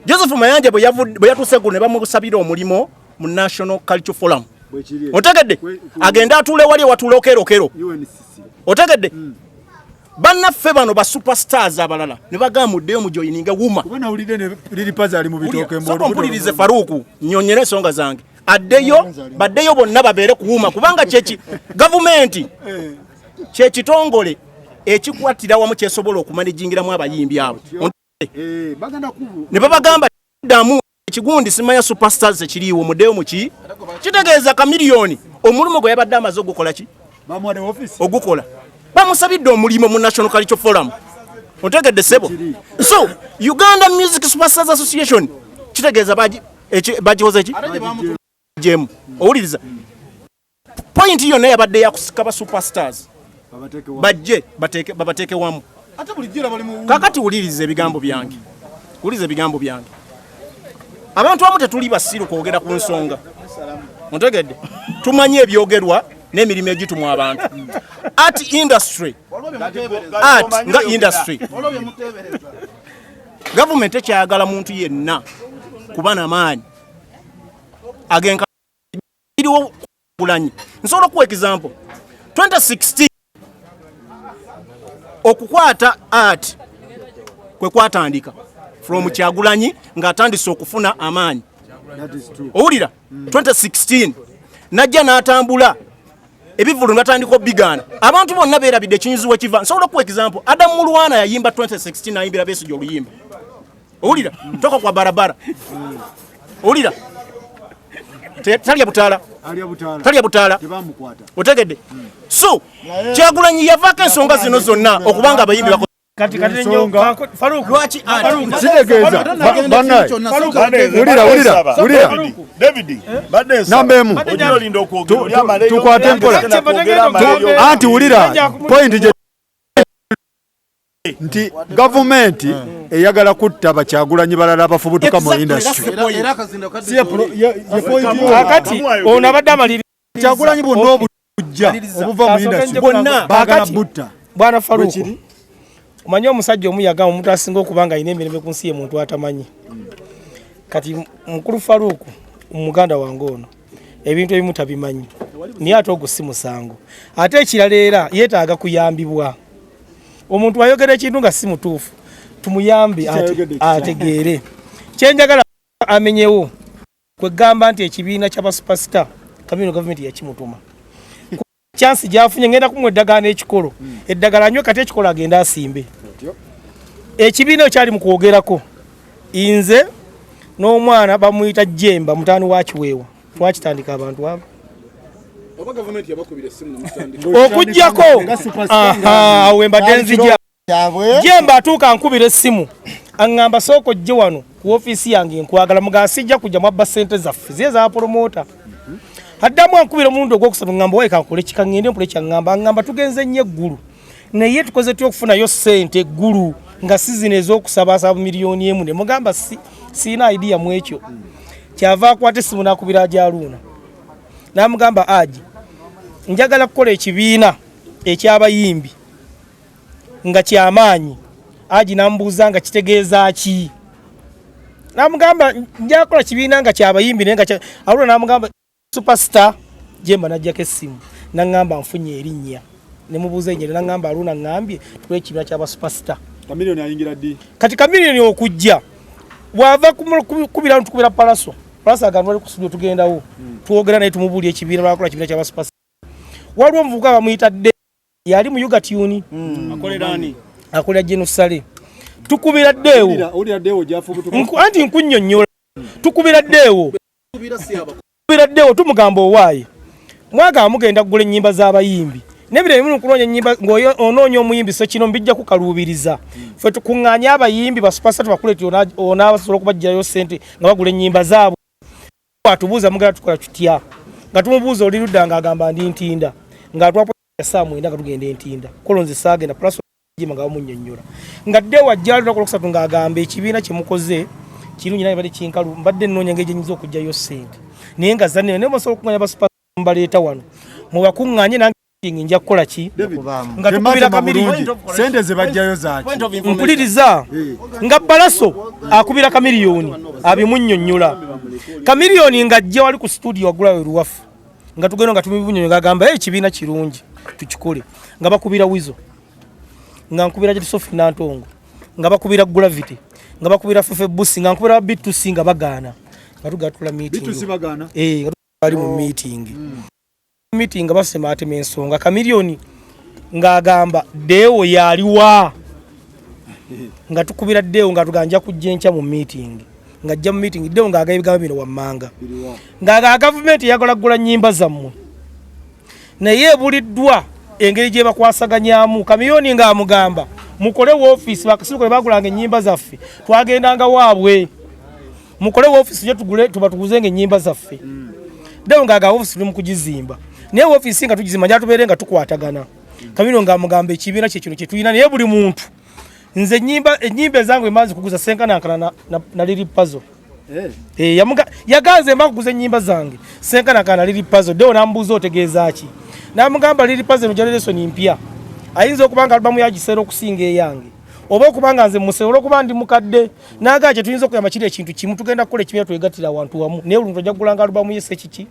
Joseph Mayanja bwe yatuuse eggulo ne bamusabira omulimu mu National Cultural Forum. Otegedde? Agende atuule wali ewatuula Okerokero. Otegedde? Bannaffe bano ba superstars abalala ne bagamba muddeyo mujoyininge wuma. Kuba nawulidde ne Lil Pazo ali mu bitooke mbu Soko mpulirize Faruku nnyonnyole ensonga zange. Addeyo baddeyo bonna babeere ku wuma kubanga kyeki gavumenti kyekitongole ekikwatira wamu kyesobola okumanejingiramu abayimbi abo. Ne babagamba ddamu ekigundi simanya superstars ekiriiwo muddeyo muki kitegeeza Chameleone omulimu gwe yabadde amaze ogukola ki? Ogukola. Bamusabidde omulimu mu National Cultural Forum. Otegedde ssebo? So Uganda Music Superstars Association kitegeeza bagikoze ki? Jemu. Owuliriza. Point yonna yabadde yakusika ba superstars. Bajje babateeke wamu. Kakati wuliriza ebigambo byange. Wuliriza ebigambo byange. Abantu abamu tetuli basiru kwogera ku nsonga. Otegedde? Tumanyi ebyogerwa n'emirimu egitumwa abantu. Art industry. Art nga industry. Government ekyayagala muntu yenna kuba n'amaanyi agenka iriwo kulanyi. Nsobola okuwa example. 2016 okukwata art kwe kwatandika from Kyagulanyi ng'atandise okufuna amaanyi. Owulira? 2016 najja n'atambula ebivvulu ne batandika obigaana. Abantu bonna beerabidde ekinyuzi we kiva. Nsobola okuwa example. Adam Mulwana yayimba 2016 n'ayimbira Besigye oluyimba. Owulira? Toka kwa barabara. Owulira? Talya butaala. Talya butaala. Otegedde? So Kyagulanyi yavaako ensonga zino zonna okubanga abayimbi bako Kati kati nnyo Faruku lwaki kitegeeza bannaye wulira wulira wulira David badde namba emu tukwate mpola anti wulira point gye nti gavumenti eyagala kutta bakyagulanyi balala abafubutuka mu industry. Kakati ono abadde amaliriza Kyagulanyi bwonna obujja obuva mu industry bwonna baagala butta. Bwana Faruku, omanyi omusajja omu yagamba omuntu asinga okuba nga alina emirembe ku nsi ye muntu atamanyi. Kati mukulu Faruku muganda wange ono ebintu ebimu tabimanyi, naye ate ogwo si musango. Ate ekirala era yeetaaga kuyambibwa. Omuntu ayogera ekintu nga si mutuufu Tumuyambe ategeere. Kyenjagala amenyewo kwegamba nti ekibiina ky'aba superstar Chameleone gavumenti yakimutuma. Chance gyafunye ngenda kumuwa eddagala n'ekikolo. Eddagala anywe kati ekikolo agende asimbe. Ekibiina ekyali mu kwogerako nze n'omwana bamuyita Jemba mutaani wa Kiweewa twakitandika abantu abo okuggyako awo mbadde nzija Jemba atuuka nkubira essimu aŋŋamba sooka ojje wano ku ofiisi yange nkwagala mugaa sijja kujja mwabba ssente zaffe ziye za promota. Addamu ankubira omulundi ogwokusatu ŋŋamba wayi kankole kika ŋŋende mpule kyaŋŋamba aŋŋamba tugenze nnyo eggulu naye tukoze tutya okufunayo ssente eggulu nga si zino ez'okusabaasaba 1 million ne mugamba siina idea mu ekyo. Kyava akwata essimu n'akubira Ajaluuna n'amugamba Aji njagala kukola ekibiina ekyabayimbi nga kyamaanyi. Aji n'amubuuza nga kitegeeza ki, n'amugamba nja kukola kibiina nga kyabayimbi naye nga Haruna n'amugamba superstar. Jemba n'ajjako essimu n'aŋŋamba nfunye erinnya ne mubuuza erinnya n'aŋŋamba Haruna ŋŋambye tukole ekibiina ky'aba superstar. Chameleone ayingira ddi? Kati Chameleone okujja bw'ava kubira tukubira Palaso. Palaso agamba bali ku studio tugendawo twogera naye tumubuulira ekibiina lwakola kibiina ky'aba superstar. Waliwo omuvubuka bamuyita Dde yali mu Yuga Tune. Akolera ani? Akolera General Saleh. Tukubira Ddeewo. Owulira Ddeewo gyafubutuka. Anti nkunnyonnyola tukubira Ddeewo. Tukubira Ddeewo tumugamba owaaye mwagamba mugenda kugula ennyimba z'abayimbi nebiro ebimu kunoonya ennyimba ng'onoonya omuyimbi so kino mbijja kukaluubiriza. Ffe tukuŋŋaanye abayimbi ba superstar tubakuleetera onaabasobola okubaggyirayo ssente nga bagula ennyimba zaabwe. Atubuuza mugala tukola tutya nga tumubuuza oli ludda ng'agamba ndi Ntinda ng'atwapa saa 9 nga tugenda Entinda kolo nze saagenda plus nga bamunnyonnyola nga dde wajja lunaku olwokusatu ng'agamba ekibiina kye mukoze kirungi naye badde kinkalu mbadde nnoonya engeri gye nyinza okuggyayo ssente naye nga zanne naye musobola okuŋŋaanya ba super mbaleeta wano mubakuŋŋaanye nange nja kukola ki nga tukubira Chameleone. Sente ze bajjayo zaaki? Mpuliriza nga Palaso akubira Chameleone abimunnyonnyola. Chameleone ng'ajja wali ku studio waggulawo eruwafu nga tugenda nga tubimunnyonnyola ng'agamba ekibiina kirungi tukikole nga bakubira Wizo nga nkubira Sophie Nantongo nga bakubira Gravity nga bakubira Fefe Busi nga nkubira B2C nga bagaana nga tugatula meeting. B2C bagaana? Eh, bali mu meeting. Meeting nga basemaatema ensonga Chameleone ng'agamba Ddeewo yaliwa nga tukubira Ddeewo nga tuganja kujja enkya mu meeting ng'ajja mu meeting Ddeewo ng'agamba ebigambo bino wammanga ng'aga gavumenti eyagala kugula nnyimba zammwe naye ebuliddwa engeri gye bakwasaganyaamu. Chameleone ng'amugamba mukole woofiisi bakasiruko bagulanga ennyimba zaffe twagendanga waabwe mukole woofiisi gye tugule tubatuguzenga ennyimba zaffe. Ddewo ng'agamba woofiisi tuli mu kugizimba naye woofiisi nga tugizimba njala tubeere nga tukwatagana. Chameleone ng'amugamba ekibiina kye kino kye tulina naye buli muntu nze ennyimba ezange emanzi kuguza senkanankana na Lil Pazo. Yaganze mba kuguza ennyimba zange senkanankana na Lil Pazo. Ddewo n'amubuuza otegeeza ki n'amugamba Lil Pazo eno generation mpya ayinza okuba nga alubamu yagiseera okusinga eyange oba okuba nga nze musee olwokuba ndi mukadde n'agamba kye tuyinza okuyamba kiri ekintu kimu tugenda kukola ekibiina twegattira awantu wamu naye oluntu ojja kugulanga alubamu ye sekiki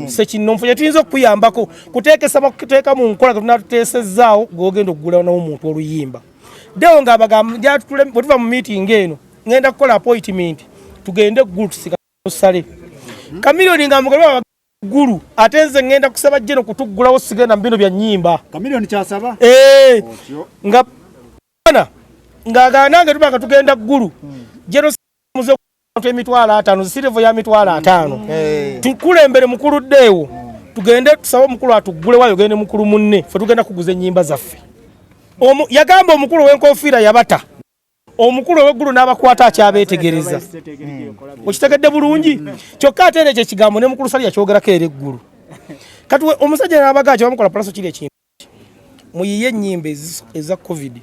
sekinnoomu kye tuyinza okukuyambako kuteekesa kuteeka mu nkola ge tunaatuteesezzaawo gw'ogenda okugula n'omuntu oluyimba. Ddewo ng'abagamba bwe tuva mu meeting eno ngenda kukola appointment tugende eggulu tusika sale. Chameleone nga mugamba ggulu ate nze ngenda kusaba jeno kutuggulawo sigenda mu bino bya nnyimba. Chameleone kyasaba? Nga bana ng'agamba nange tuba nga tugenda ggulu jeno muze 50,000 sirevo ya 50,000 tukulembere mukulu Ddeewo tugende tusabe omukulu atuggule wayo gende mukulu munne ffe tugenda kuguza ennyimba zaffe. Yagamba omukulu ow'enkofiira yabata omukulu ow'eggulu n'abakwata akyabeetegereza. Okitegedde bulungi kyokka ate era ekyo ekigambo ne mukulu Sali yakyogerako era eggulu. Kati omusajja n'abagaa kye bamukola Palaso kiri ekintu muyiye ennyimba eza covid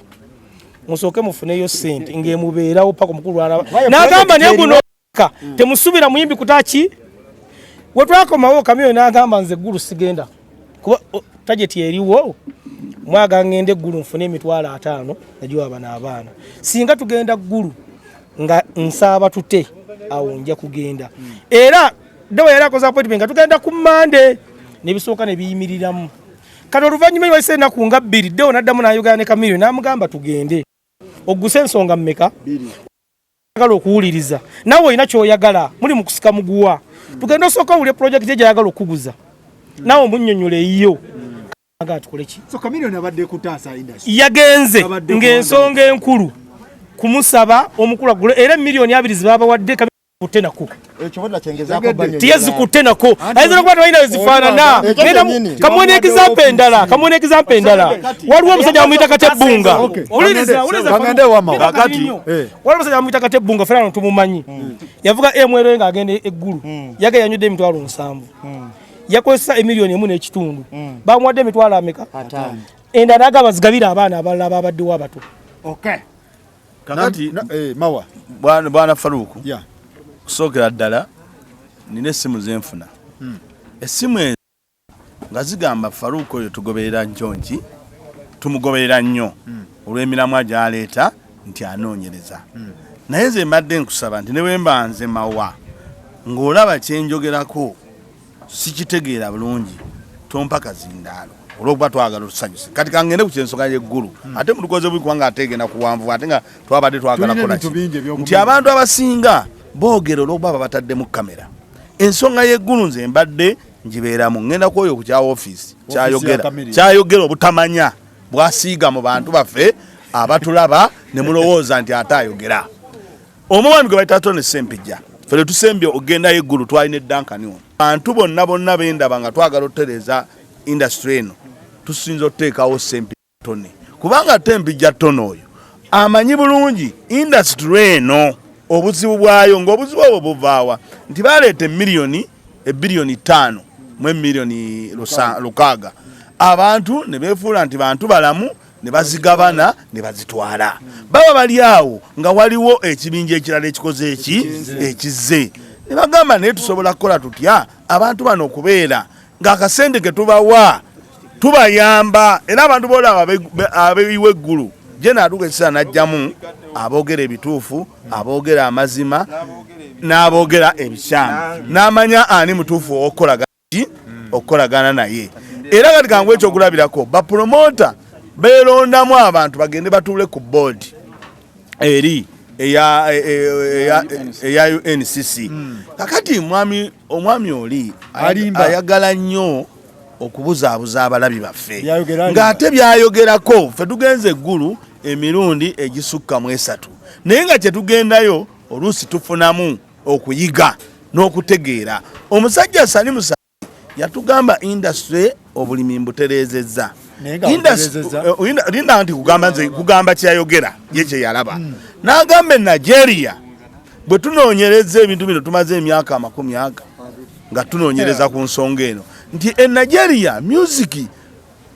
musooke mufuneyo ssente ng'emubeerawo paka omukulu alaba n'agamba naye guno temusubira muyimbi kutaki we twakomawo Chameleone n'agamba nze eggulu sigenda kuba target eriwo mwaga ngende eggulu nfune 50,000 nagiwa bano abaana singa tugenda ggulu nga nsaaba tute awo nja kugenda era Ddewo yali akoze appointment nga tugenda ku Mande nebisooka ne biyimiriramu. Kati oluvannyuma wayise ennaku nga 2 Ddewo n'addamu n'ayogera ne Chameleone n'amugamba tugende. Ogguse ensonga mmeka? Oyagala okuwuliriza, naawe olina kyoyagala, muli mu kusika muguwa. Tugende osooka owulire pulojekiti ye gyayagala okukuguza, naawe omunnyonnyola eyiyo. Nga tukole ki? So Chameleone abadde kutaasa industry. Yagenze Abadde ng'ensonga enkulu kumusaba omukulu agule era emiliyoni 20 zebabawadde kutte nako. Ekyo bonna kyengezaako bannyonnyola. Tiyazikutte nako. Anti Ayinza nokuba tebalina we zifaanana. Ekyo Ngenda kyennyini. kamuwe example endala, kamuwe example endala. Waliwo omusajja bamuyita Katebbunga. Okay. Wuliriza, wuliriza. Kangende wama. Kakati. Eh. Waliwo omusajja bamuyita Katebbunga, ffe wano tumumanyi. Yavuga MLA ng'agenda eggulu. Yaga yanywedde 70,000. Yakozesa emiliyoni emu n'ekitundu. Bamuwadde emitwalo ameka? Endala agamba zigabire abaana abalala ababaddewo abato. Okay. Kakati Mawa. Bwana Faruku. Yeah. Kusookera ddala nina essimu zenfuna. Essimu ezo nga zigamba Faruku oyo tugoberera njonki, tumugoberera nnyo olw'emiramwa gy'aleeta nti anoonyereza. Naye nze mbadde nkusaba nti ne bwe mba nze Mawa ng'olaba kye njogerako sikitegeera bulungi, tompa kazindaalo olw'okuba twagala otusanyuse. Kati kangende ku ky'ensonga y'eggulu. Ate mutukoze bubi kubanga ate egenda kuwanvuwa, ate nga twabadde twagala Tulina kukola ebintu ki? bingi eby'okumanya. Nti abantu abasinga boogera olw'okuba babataddemu kamera. Ensonga y'eggulu nze mbadde ngibeeramu, ngenda kwoyo ku kya ofiisi, Ofiisi ya Chameleone. kyayogera obutamanya bwasiiga mu bantu baffe abatulaba ne mulowooza nti ate ayogera. Omwami gwe bayita Tony Ssempijja, ffe lwe tusembye okugendayo eggulu twalina Duncan ono. Bantu bonna bonna bendaba nga twagala okutereeza industry eno, tusinza okuteekawo Ssempijja Tony, kubanga ate Mpijja Tony oyo amanyi bulungi industry eno obuzibu bwayo, ng'obuzibu obwo buvaawa nti baleeta emiliyoni ebiliyoni 5 mu emiliyoni 600, abantu ne beefuula nti bantu balamu ne bazigabana ne bazitwala. Baba bali awo nga waliwo ekibinja ekirala ekikoze eki ekizze ne bagamba, naye tusobola kukola tutya abantu bano okubeera ng'akasente ke tubawa tubayamba. Era abantu boolaba abeeyiwa eggulu je naatuuka ekiseera n'ajjamu aboogera ebituufu, aboogera amazima n'aboogera ebikyamu, n'amanya ani mutuufu okukolagana naye. Era kati kangu ekyokulabirako, bapromota beerondamu abantu bagende batuule ku board eri eya UNCC. Kakati omwami oli Alimba. ayagala nnyo okubuzaabuza abalabi baffe Byayogera alimba. ng'ate byayogerako ffe tugenze eggulu emirundi egisukka mu 3, naye nga kyetugendayo oluusi tufunamu okuyiga n'okutegeera. Omusajja Salim Saleh yatugamba industry obulimi mbutereezezza. Naye nga butereezezza. Linda nti kugamba nze kugamba kyeyayogera ye kyeyalaba, n'agamba e Nigeria bwe tunoonyereza ebintu bino, tumaze emyaka 20 aga nga tunoonyereza ku nsonga eno, nti e Nigeria music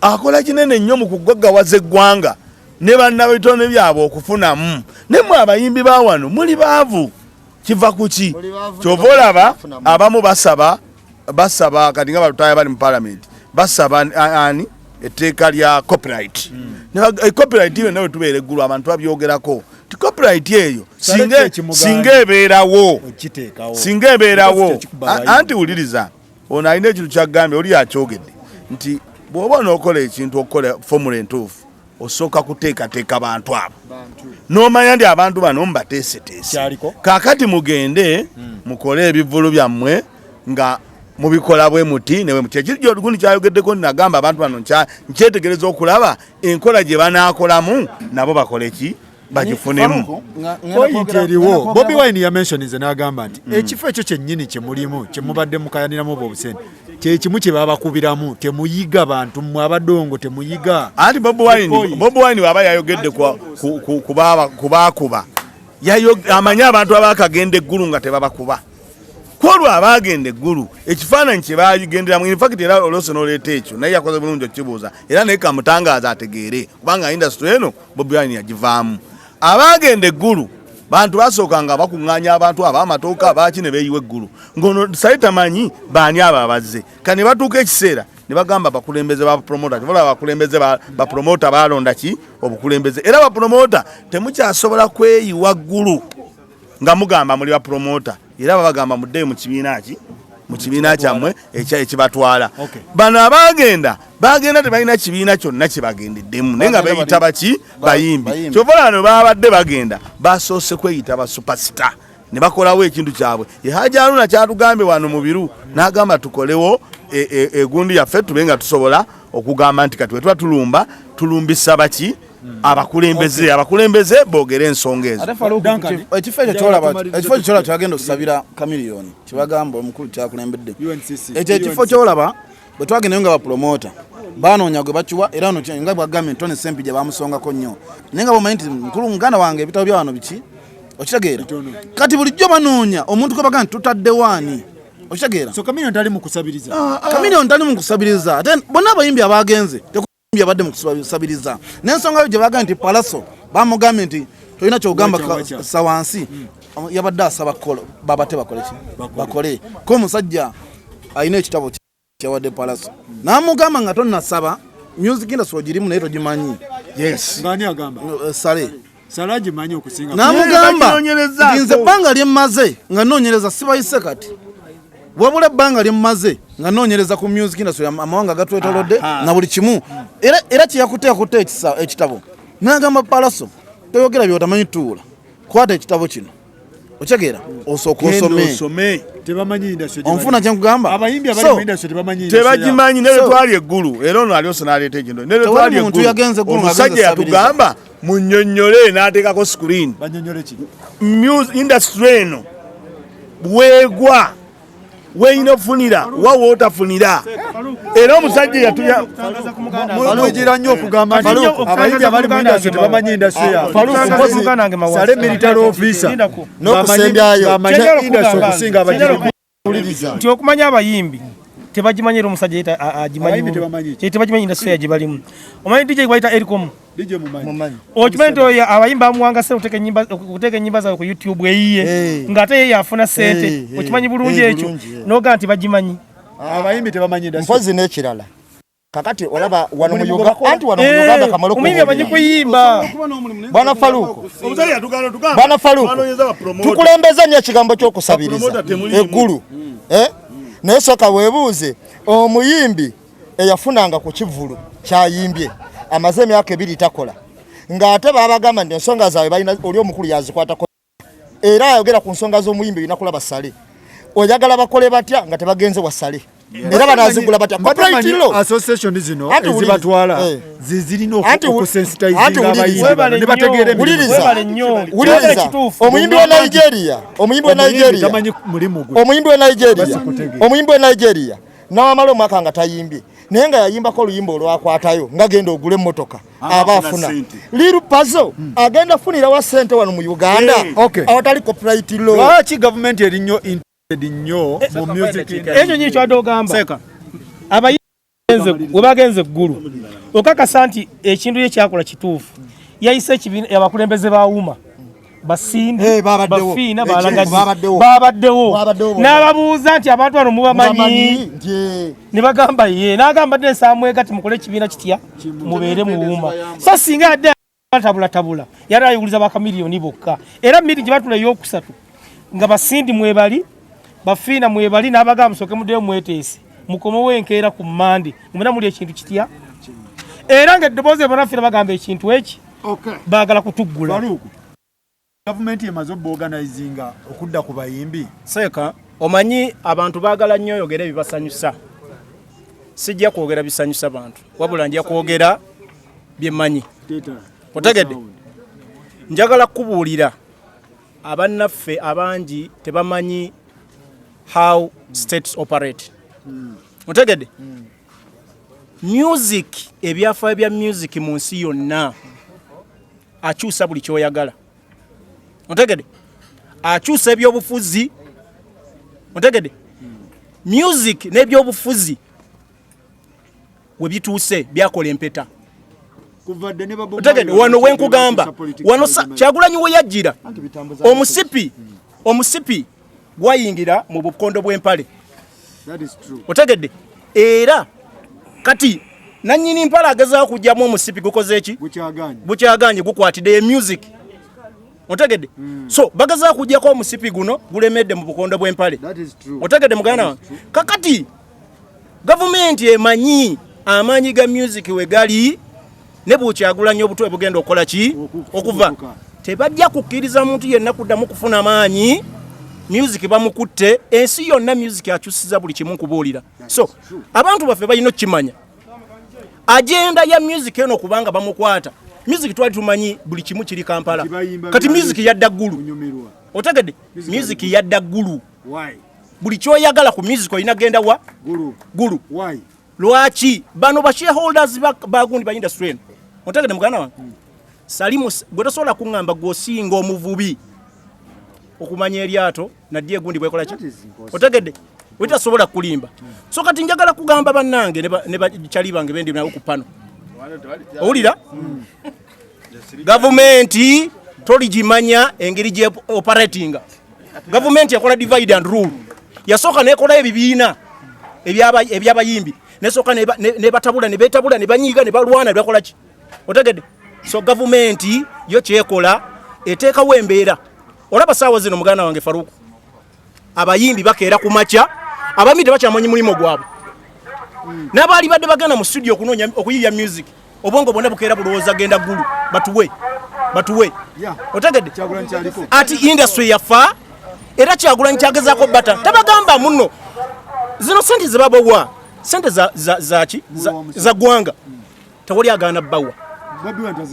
akola kinene nnyo mu kugaggawaza eggwanga ne bannabitone byabwe okufunamu. Ne mmwe abayimbi ba wano muli baavu, kiva ku ki? Muli baavu, Kyova olaba bafunamu. abamu basaba kati nga balutaaya bali mu parliament basaba ani etteeka lya copyright. Ne copyright yonna bwe tubeera eggulu abantu babyogerako ti copyright eyo Sale ekimugaana. singa ebeerawo, Okiteekawo. singa ebeerawo. Ekikuba abayimbi. Anti wuliriza, ono alina ekintu kyagambye, oli akyogedde nti bw'oba onookola ekintu, okukola formula entuufu osooka kuteekateeka bantu abo n'omanya nti abantu bano mbateeseteese. Kyaliko. Kaakati mugende mukole ebivvulu byammwe nga mubikola bwe muti ne bwe muti. Ekiri gundi kyayogeddeko, nagamba abantu bano nkyetegereza okulaba enkola gye banaakolamu nabo bakole ki bagifunemu. Point eriwo, Bobi Wine yamensionize n'agamba nti ekifo ekyo kyennyini kyemulimu kyemubadde mukayaniramu obwo obusente kyekimu kye babakubiramu. Temuyiga, bantu mmwe abadongo, temuyiga. Anti Bobi Wine, Point. Bobi Wine bw'aba yayogedde ku baakuba, amanyi abantu abakagenda eggulu nga tebabakuba. Kwolwo abaagenda eggulu ekifaananyi kye bagenderamu, in fact era olwose n'oleeta ekyo, naye yakoze bulungi okukibuuza, era naye kamutangaaza ategeere, kubanga industry eno Bobi Wine yagivaamu. Abaagenda eggulu bantu basooka nga bakuŋŋaanya abantu ab'amatooka abaaki ne beeyiwa eggulu, ng'ono sali tamanyi baani abo abazze. Kati ne batuuka ekiseera ne bagamba abakulembeze ba promota, kyova olaba abakulembeze bapromota balonda ki obukulembeze, era bapromota temukyasobola kweyiwa ggulu nga mugamba muli bapromota, era babagamba muddeyo mu kibiina ki Mu kibiina kyammwe ekibatwala. Bano abagenda bagenda tebalina kibiina kyonna kye bagendeddemu, naye nga beeyita baki? Bayimbi. Kyova olaba babadde bagenda basoose kweyita ba superstar ne bakolawo ekintu kyabwe. Ye Haji Haruna kyatugambye wano mu biru n'agamba tukolewo egundi yaffe, tube nga tusobola okugamba nti kati wetuba tulumba, tulumbisa baki? Abakulembeze. Abakulembeze boogere ensonga ezo. Ate Farouk, Duncan, ekifo ekyo kyolaba, ekifo ekyo kyolaba kyagenda okusabira Chameleone, kyebagamba omukulu kyakulembedde. UNCC. Ekyo ekifo kyolaba bwe twagendayo nga bapromota banoonya gwe bakiwa, era ono nga bwagambye Tony Sempijja bamusongako nnyo, naye nga bomanyi nti mukulu muganda wange, ebitabo bya wano biki, okitegeera? Kati bulijjo banoonya omuntu gwe bagamba nti tutaddewo ani, okitegeera? So Chameleone tali mu kusabiriza? Chameleone tali mu kusabiriza. Ate bonna abayimbi abagenze tekuyimbi abadde mu kusabiriza, n'ensonga yo gye bagambye nti Palaso bamugambye nti tolina kyogamba. Wacha, wacha. Sa wansi yabadde asaba babate bakole ki? Bakole ko omusajja alina ekitabo kyawadde Palaso n'amugamba nga tonnasaba, music industry ogirimu naye togimanyi. Yes. Ng'ani agamba? Sale. Sale agimanyi okusinga. N'amugamba Bakinoonyerezaako. nti nze ebbanga lye mmaze nga noonyereza sibayise kati, wabula ebbanga lye mmaze nga noonyereza ku music industry amawanga agatwetolodde na buli kimu, era kyeyakutte yakutte ekitabo n'agamba Palaso toyogera byotamanyi, tuula, kwata ekitabo kino, okitegeera, osooka Genda osome. osome. Tebamanyi industry gye Onfuna bali. kyenkugamba? Abayimbi abali mu industry tebamanyi industry yaabwe. Tebagimanyi. Ne twali eggulu era ono aliose n'aleeta ekintu ne Tewali twali muntu eggulu yagenze eggulu nga omusajja agenze yatugamba munnyonnyole n'ateekako screen. Banyonyole ki? Music industry eno weegwa weeyina ofunira wa wootafunira, era omusajja yatuya. Mwigira nnyo okugamba nti Farouk. abayimbi abali mu industry tebamanyi industry yaabwe. Farouk, Sale military officer Lindako. N'okusembyayo. ng'amanyi Kyenjala industry okugamba okusinga nze, kyenjala abagirimu. Wuliriza. Nti okumanya abayimbi tebagimanyi, era omusajja yeta agimanyi Abayimbi bulungi. tebamanyi ki? Tebagimanyi industry gye balimu. Omanyi DJ gwayita Ericom? DJ mumanyi. Mumanyi. Okimanyi nti oyo abayimbi bamuwanga sente okuteeka ennyimba zaabwe ku YouTube eyiye, ng'ate ye yafuna sente? Okimanyi bulungi ekyo? Bulungi, eh. Nogaa nti bagimanyi. Abayimbi tebamanyi industry. Mpozi n'ekirala, kakati olaba wano mu Omulimu Uganda, gwe bakola. anti wano mu Uganda kamale Omuyimbi amanyi okubuulira. kuyimba. Bwana Faluku, Omusajja yatugamba tugamba Bwana Faluku, twanoonyeza ba promoter. Tukulembeza nnyo ekigambo ky'okusabiriza Bapromota temuliimu. eggulu. Eh? Naye soka weebuuze omuyimbi eyafunanga ku kivvulu kyayimbye amaze emyaka 2 takola, ng'ate babagamba nti ensonga zaabwe balina oli omukulu yazikwatako, era ayogera ku nsonga z'omuyimbi olina kulaba Sale. Oyagala bakole batya nga tebagenze wa Sale? Era banazigula batya? Mbadde Copyright manyi law. association zino Anti wuliriza. ezibatwala zirina okusensitizinga Anti wuliriza. abayimbi bano Webale ne bategeera nnyo. emirimu. Wuliriza. Webale nnyo. Wuliriza. Webale kituufu. Omuyimbi wa Nigeria, omuyimbi wa Omuyimbi Nigeria, tamanyi mulimu gwe. omuyimbi wa Nigeria, Basikutegeera. omuyimbi wa Nigeria nawamala omwaka nga tayimbye, naye nga yayimbako oluyimba olwakwatayo nga genda ogula emmotoka, aba afuna afuna. ssente. Liru Pazo agenda funirawa ssente wano mu Uganda awatali copyright law? Lwaki gavumenti eri nnyo interested nnyo mu music industry? Ekyo nyini kywadde ogamba, abayimbi we bagenze eggulu, okakasa nti ekintu ye kyakola kituufu, yayise ekibiina abakulembeze ba UMA, Basindi, Eh, babaddewo. Bafiina, Eh, Balagazi. babaddewo. Babaddewo. Babaddewo bonna. N'ababuuza nti abantu bano mubamanyi? Mubamanyi nti Ne bagamba ye, n'agamba dde ensaamu ati mukole ekibiina kitya, mubeere mu UMA. So singa adde tabulatabula yali ayuguliza bakamiliyoni bokka. Era miri gye batula eyokusatu nga Basindi mwebali, Bafiina mwebali, n'abagamba musooke muddeyo mweteese, mukomewo enkeera ku Mande mwena muli ekintu kitya, era ng'eddoboozi ebanafiina bagamba ekintu eki baagala kutuggula. Farouk, gavumenti emaze obaorganizinga okudda ku bayimbi? Seeka, omanyi abantu baagala nnyo oyogera ebibasanyusa. Sijja kwogera bisanyusa bantu, wabula nja kwogera bye mmanyi. Otegedde? Njagala kukubuulira, abannaffe abangi tebamanyi how states operate. Otegedde? Music, ebyafaayo bya music mu nsi yonna, akyusa buli kyoyagala. Otegedde? Akyusa ebyobufuzi. Otegedde? Music n'ebyobufuzi we bituuse byakola empeta. Kuva dde ne Bob Otegedde? Marley Wano bakyakyusa wenkugamba politics wano wa Jamaica. Kyagulanyi we yajjira, Anti bitambuza omusipi gwayingira mu bukondo bw'empale. That is true. Otegedde? Era kati nannyini mpale agezaako kugyamu omusipi, gukoze eki? Bukyaganye. Bukyaganye, gukwatidde. Ye music. Otegedde? So bagazaako kujjako omusipi guno gulemedde mu bukondo bw'empale. Otegedde muganda wange? Kakati gavumenti emanyi amaanyi ga music we gali ne bw'okyagulanya obutwe bugenda okukola ki okuva tebajja kukkiriza muntu yenna kuddamu kufuna maanyi. Music bamukutte ensi yonna, music akyusiza buli kimu nkubuulira. So abantu baffe balina okukimanya agenda ya music eno kubanga bamukwata. Music twali tumanyi buli kimu kiri Kampala, kati music yadda Ggulu. Otegedde? Music yadda Ggulu. Buli kyoyagala ku music olina genda wa Ggulu. Lwaki bano ba shareholders bagundi ba industry eno? Otegedde muganda wange? Salimu, gwe tosobola kuŋŋamba gwe osinga omuvubi okumanya eryato naddi egundi bwekola ki. Otegedde? Wetasobola kulimba. So kati njagala kugamba bannange ne bakyali bange bendi nabo ku pano, owulira gavumenti toligimanya engeri gye operatinga. Gavumenti ekola divide and rule. Yasooka nekola ebibiina ebyabayimbi, nesooka nebatabula, nebetabula, nebanyiiga, nebalwana, nebakola ki. Otegedde? So gavumenti yo kyekola eteekawo embeera. Olaba saawa zino, muganda wange Faruku, abayimbi bakeera ku makya, abamu tebakyamanyi mulimu gwabwe. N'abaali badde bagenda mu studio okunoonya okuyiiya music, obwongo bwonna bukeera bulowooza genda Ggulu batuwe batuwe. Otegedde? Ati industry yafa era Kyagulanyi kyagezaako bata tabagamba muno zino sente zebabawa, sente zaki za ggwanga, tewali agaana bawa.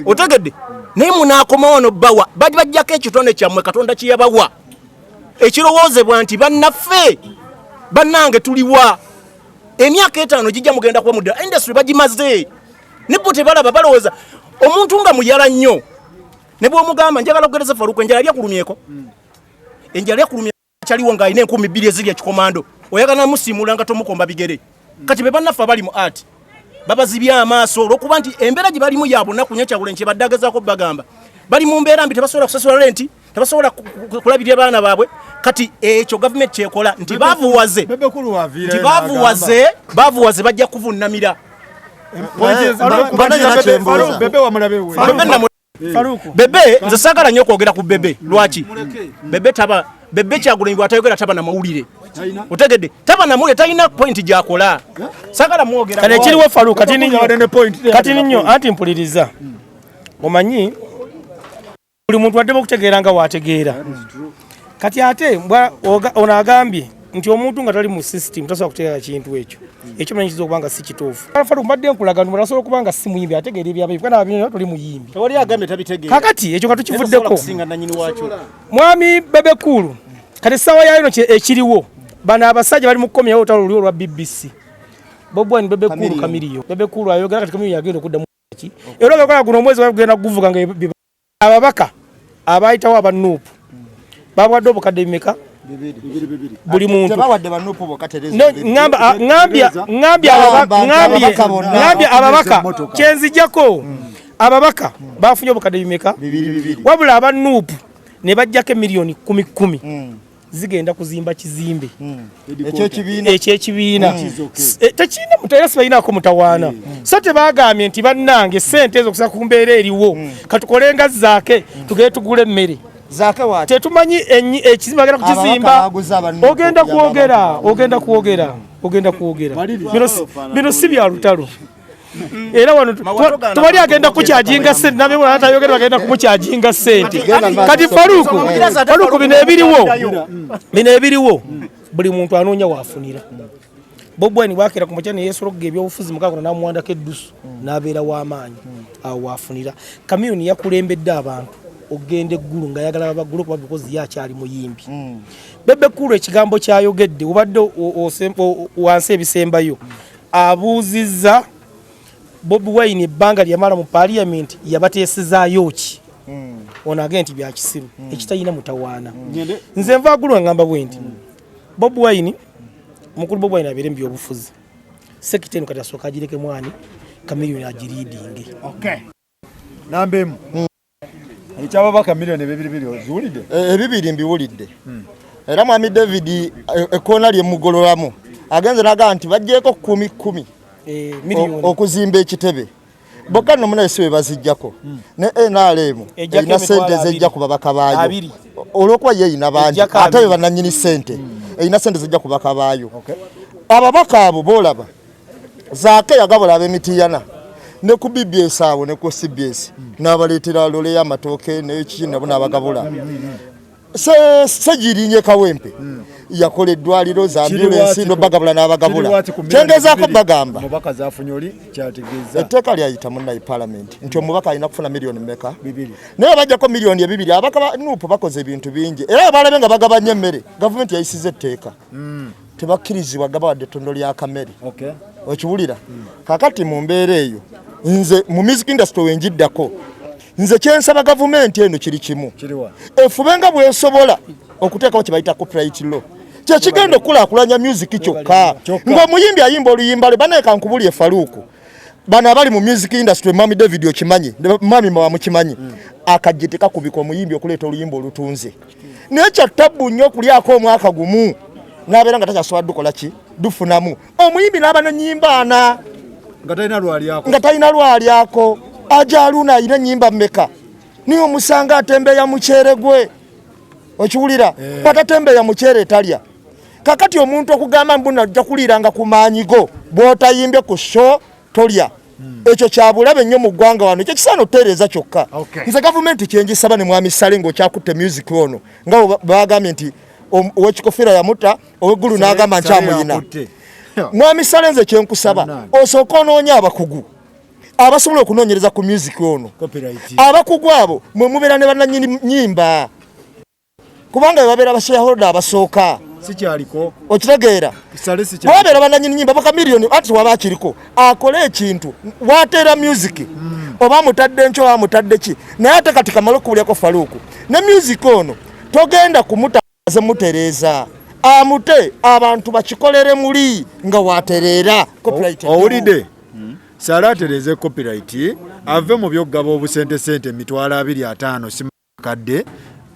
Otegedde? Naye munaakoma wano bawa bali bajjako ekitone kyammwe Katonda kye yabawa ekirowoozebwa nti bannaffe bannange tuliwa. Emyaka 5 gijja mugenda kuba mudda industry bagimaze nebo tebalaba. Balowooza omuntu nga muyala nnyo ne bwomugamba njagala kugereza Faruku, enjala lyakulumyeko, enjala yakulumya kyaliwo ng'alina 2000 eziri ekikomando, oyagala namusiimula nga tomukomba bigere. Kati be bannaffe abali mu art babazibye amaaso olw'okuba nti embeera gye balimu ya bunaku nnyo. Kyagula nti badde agezaako bagamba bali mu mbeera mbi, tebasobola kusasula renti, tebasobola kulabirira baana baabwe. Kati ekyo gavumenti kyekola nti bavuwaze, nti bavuwaze, bavuwaze, bajja kuvunnamira. Bebe wamulabe we. Bebe nze saagala nnyo okwogera ku Bebe. Lwaki Bebe taba Bebe? Kyagulanyi bw'atayogera taba na mawulire. Otegedde? Taba na mawulire, talina point gy'akola. Saagala mwogera. Kale ekiriwo Falu, kati Yabadde ninyo ne point. Kati ninyo anti mpuliriza. Omanyi buli muntu addemu okutegeera nga wategeera. Kati ate ono agambye nti omuntu nga tali mu system tasobola kutegeera kintu ekyo. Ekyo manyi kiyinza okuba nga si kituufu. Falu, mbadde nkulaga nti omuntu asobola okuba nga si muyimbi ategeera ebyabayimbi, kuba nabyo toli muyimbi. Tewali agambye tabitegeera. Kakati ekyo katukivuddeko. Kusinga nanyini waakyo. Mwami Bebe Cool, kati essaawa yayo no ekiriwo, bano abasajja bali mu kukomyawo olutalo luli olwa BBC, Bobi Wine, Bebe Cool, Chameleone. Bebe Cool ayogera kati Chameleone yagenda okuddamu ki, era ogakola guno omwezi bagenda kuguvuga nga ababaka abayitawo aba NUP babwadde obukadde bimeka buli muntu? Tebawadde ba NUP bokka, Tereza. No, ŋŋambye Gamba nti ababaka bonna. ŋŋambye ababaka kyenzijjako ababaka bafunye obukadde bimeka? Bibiri bibiri. Wabula aba NUP ne bajjako emiliyoni kumi kumi zigenda kuzimba kizimbe ekyekibiina. Ekyekibiina. Tekirina era sibalinaako mutawaana. So tebagambye nti bannange sente ezo kusa ku mbeera eriwo katukole nga Zaake, tugende tugule emmere. Zaake waati. Tetumanyi ekizimbe bagenda kukizimba. Ababaka baguze aba NUP Ogenda okuyamba kwogera abantu. Ogenda kwogera, ogenda kwogera. Bino si bya lutalo era wano tewali agenda kukyajinga sente nabebona atayogera bagenda kumukyajinga sente. Kati Faruku, Faruku, bino ebiriwo buli muntu anoonya waafunira. Bobi Wine bwakera ku makya neyesologga ebyobufuzi mukakono namuwandako eddusu n'abeera w'amaanyi awo waafunira. Chameleone yakulembedde abantu okugenda eggulu ng'ayagala babaggule kuba because ye akyali muyimbi. Bebe Cool ekigambo kyayogedde obadde wansi ebisembayo, abuuzizza Bobi Wine ebbanga lyamala mu parliament yabateesezaayo ki. Ono agende nti byakisiru ekitalina mutawaana. Nze nva agulu nga ngamba bwe nti Bobi Wine mukulu, Bobi Wine abeere mu byobufuzi, sector eno kati asooka agireke mwani Chameleone agileadinge. Namba emu, ekyababaka miliyoni ebibiri biri oziwulidde? Ebibiri mbiwulidde. Era mwami David, ekkoona lyemugololamu agenze nagamba nti baggyeko kumi kumi miliyoni okuzimba ekitebe. Bokka nno munaye si be bazijjako. Ne NRM Ejjako erina emitwalo sente abiri. ezejja ku babaka baayo. Abiri. Olw'okuba ye erina bangi Ejjako ate be abiri. bannannyini sente erina sente zijja ku babaka baayo. Ababaka abo boolaba Zaake yagabula ab'emitiyana ne ku BBS awo ne ku CBS n'abaleetera loole y'amatooke n'ekiki nabo n'abagabula. Segirinye Kawempe yakola eddwaliro za ambulensi nobagabula n'abagabula. Kyengezaako bagamba omubaka zafunye oli kyategeeza etteeka lyayita munnayi palamenti nti omubaka alina kufuna miliyoni mmeka? Bibiri. Naye bajjako miliyoni ebibiri. Ababaka ba NUP bakoze ebintu bingi era abalabe nga bagabanya emmere gavumenti yayisiza etteeka tebakkirizibwa gaba wadde ettondo lya kamere. Okiwulira? Kakati mu mbeera eyo nze mu music industry wenjiddako nze kyensaba gavumenti eno kiri kimu, Kiriwa? efube nga bwesobola okuteekawo kye bayita copyright law kyekigenda okukulaakulanya music kyokka ng'omuyimbi ayimba oluyimba lwe banaye kankubulye Faruku bano abali mu music industry mwami David okimanyi mwami mawa mukimanyi akajje tekakubika omuyimbi okuleeta oluyimba olutunze naye kya tabbu nnyo okulyako omwaka gumu n'abeera nga takyasobola dukola ki dufunamu omuyimbi n'aba n'ennyimba ana nga talina lwalyako nga talina lwalyako ajaluna alina ennyimba mmeka niye omusanga atembeeya mukyere gwe okiwulira batatembeeya mukyere talya kakati omuntu okugamba mbu najja kuliiranga ku maanyi go bw'otayimbye ku show tolya ekyo kyabulabe nnyo mu ggwanga wano ekyo kisaana otutereeza kyokka. Nze gavumenti kyengisaba ne mwami Sale ng'okyakutte music ono nga bwe bagambye nti ow'ekikofiira yamuta ow'eggulu n'agamba nkyamuyina. Mwami Sale nze kyenkusaba osooke onoonye abakugu abasobola okunoonyereza ku music ono. Abakugu abo mwe mubeera ne bannannyini nnyimba kubanga be babeera bashareholder abasooka. Sikyaliko. Okitegeera? Sale sikyaliko. Babeera bannannyini nnyimba baka miliyoni ati waba akiriko akole ekintu wateera music oba amutadde nkyo oba amutadde ki naye ate kati kamale okubulyako Faruku ne music ono togenda kumuta aze mutereeza amute abantu bakikolere muli nga watereera copyright. Owulidde? Sale atereeze copyright ave mu by'okugaba obusente sente emitwalo abiri ataano si kadde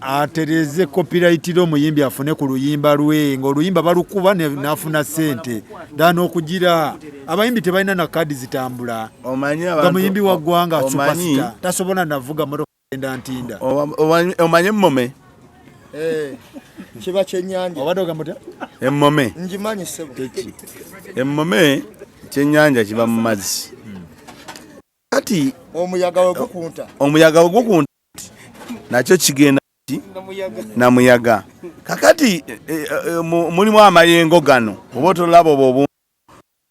atereeze copyright lo omuyimbi afune ku luyimba lwe ng'oluyimba balukuba n'afuna ssente ddala n'okugira abayimbi tebalina na kaadi zitambula. Omanyi Nga abantu muyimbi wa ggwanga omanyi superstar tasobola navuga mmotoka genda ntinda. Omanyi emmome? Kiba kyennyanja. Obadde ogamba otya? Emmome. Ngimanyi ssebo. Emmome kyennyanja kiba mu mazzi. Kati omuyaga we gukunta. Omuyaga we gukunta nakyo kigenda ki? Na muyaga. Kakati mulimu amayengo gano oba otolaba obwo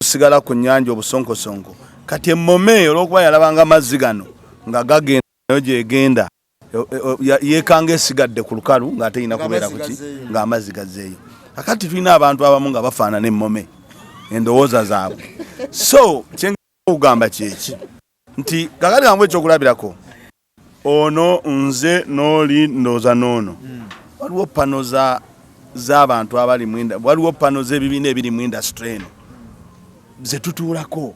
obusigala ku nnyanja obusonkosonko. Kati emmome olw'okuba yalabanga amazzi gano nga gagenda nayo gyegenda yeekanga esigadde ku lukalu ng'ate erina kubeera ku ki? Ng'amazzi gazeeyo. Kakati tulina abantu abamu nga bafaanana emmome endowooza zaabwe. So kye okugamba kyeki nti kakati kangu ekyokulabirako ono nze n'oli ndowooza n'ono waliwo pano z'abantu abali mu waliwo pano z'ebibiina ebiri mu industry eno ze tutuulako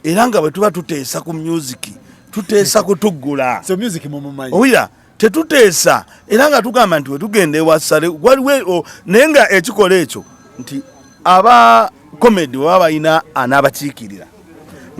era nga bwe tuba tuteesa ku music tuteesa kutuggula. So music mumumanyi. Owulira tetuteesa era nga tugamba nti wetugenda ewa Sale waliwo naye nga ekikola ekyo nti aba comedy baba balina anaabakiikirira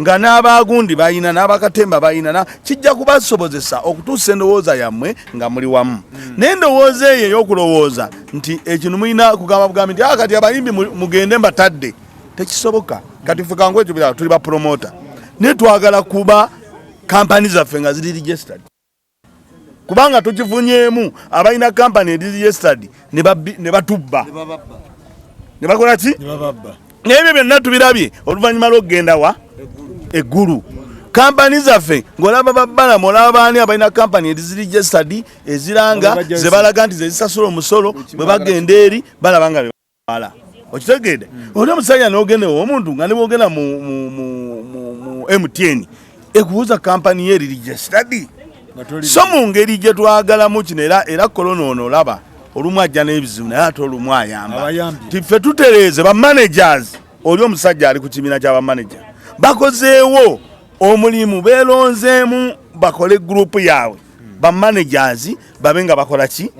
nga n'abagundi balina n'abakatemba balina kijja kubasobozesa okutuusa endowooza yammwe nga muli wamu. Naye endowooza eyo ey'okulowooza nti ekino mulina kugamba bugambi nti kati abayimbi mugende mbatadde tekisoboka. Kati ffe kangu ekyo birala tuli ba promoter naye twagala kuba kampani zaffe nga ziri registered kubanga tukifunyeemu abalina kampani eri registered ne batubba ne bakola ki? Naye ebyo byonna tubirabye oluvannyuma lw'okugenda wa eggulu. Kampani zaffe ng'olaba babbalamu olaba baani abalina kampani eziri registered eziranga ze balaga nti ze zisasula omusolo bwe bagenda eri balaba nga bala. Okitegedde? Oli omusajja n'ogenda ew'omuntu nga ne bw'ogenda mu MTN ekubuuza kampani ye eri registered. So mu ngeri gye twagalamu kino era korona ono olaba olumu ajja n'ebizibu naye ate olumu ayamba. Abayambye. Nti ffe tutereeze ba managers oli omusajja ali ku kibiina kya ba manager bakozeewo omulimu beeronzeemu bakole group yaabwe ba managers babe nga bakola ki?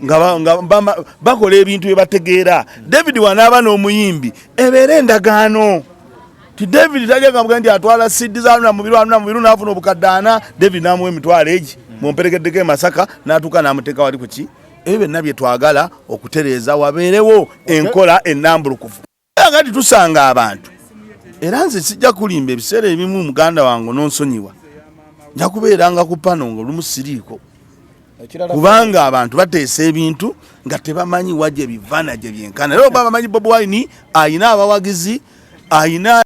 Nga bakola ebintu bye bategeera. David wanaaba n'omuyimbi ebeere endagaano. Ti David tajja nga nti atwala CD za Haruna Mubiru, Haruna Mubiru n'afuna obukadde ana, David n'amuwa emitwalo egi, mumperekeddeko e Masaka, n'atuuka n'amuteeka wali ku ki. Ebyo byonna bye twagala okutereeza, wabeerewo enkola ennambulukufu. Era nga tusanga abantu, era nze sijja kulimba, ebiseera ebimu muganda wange n'onsonyiwa, nja kubeeranga ku pano ng'olumu siriiko, kubanga abantu bateesa ebintu nga tebamanyi wa gye biva na gye byenkana. Era oba bamanyi Bobi Wine ayina abawagizi, ayina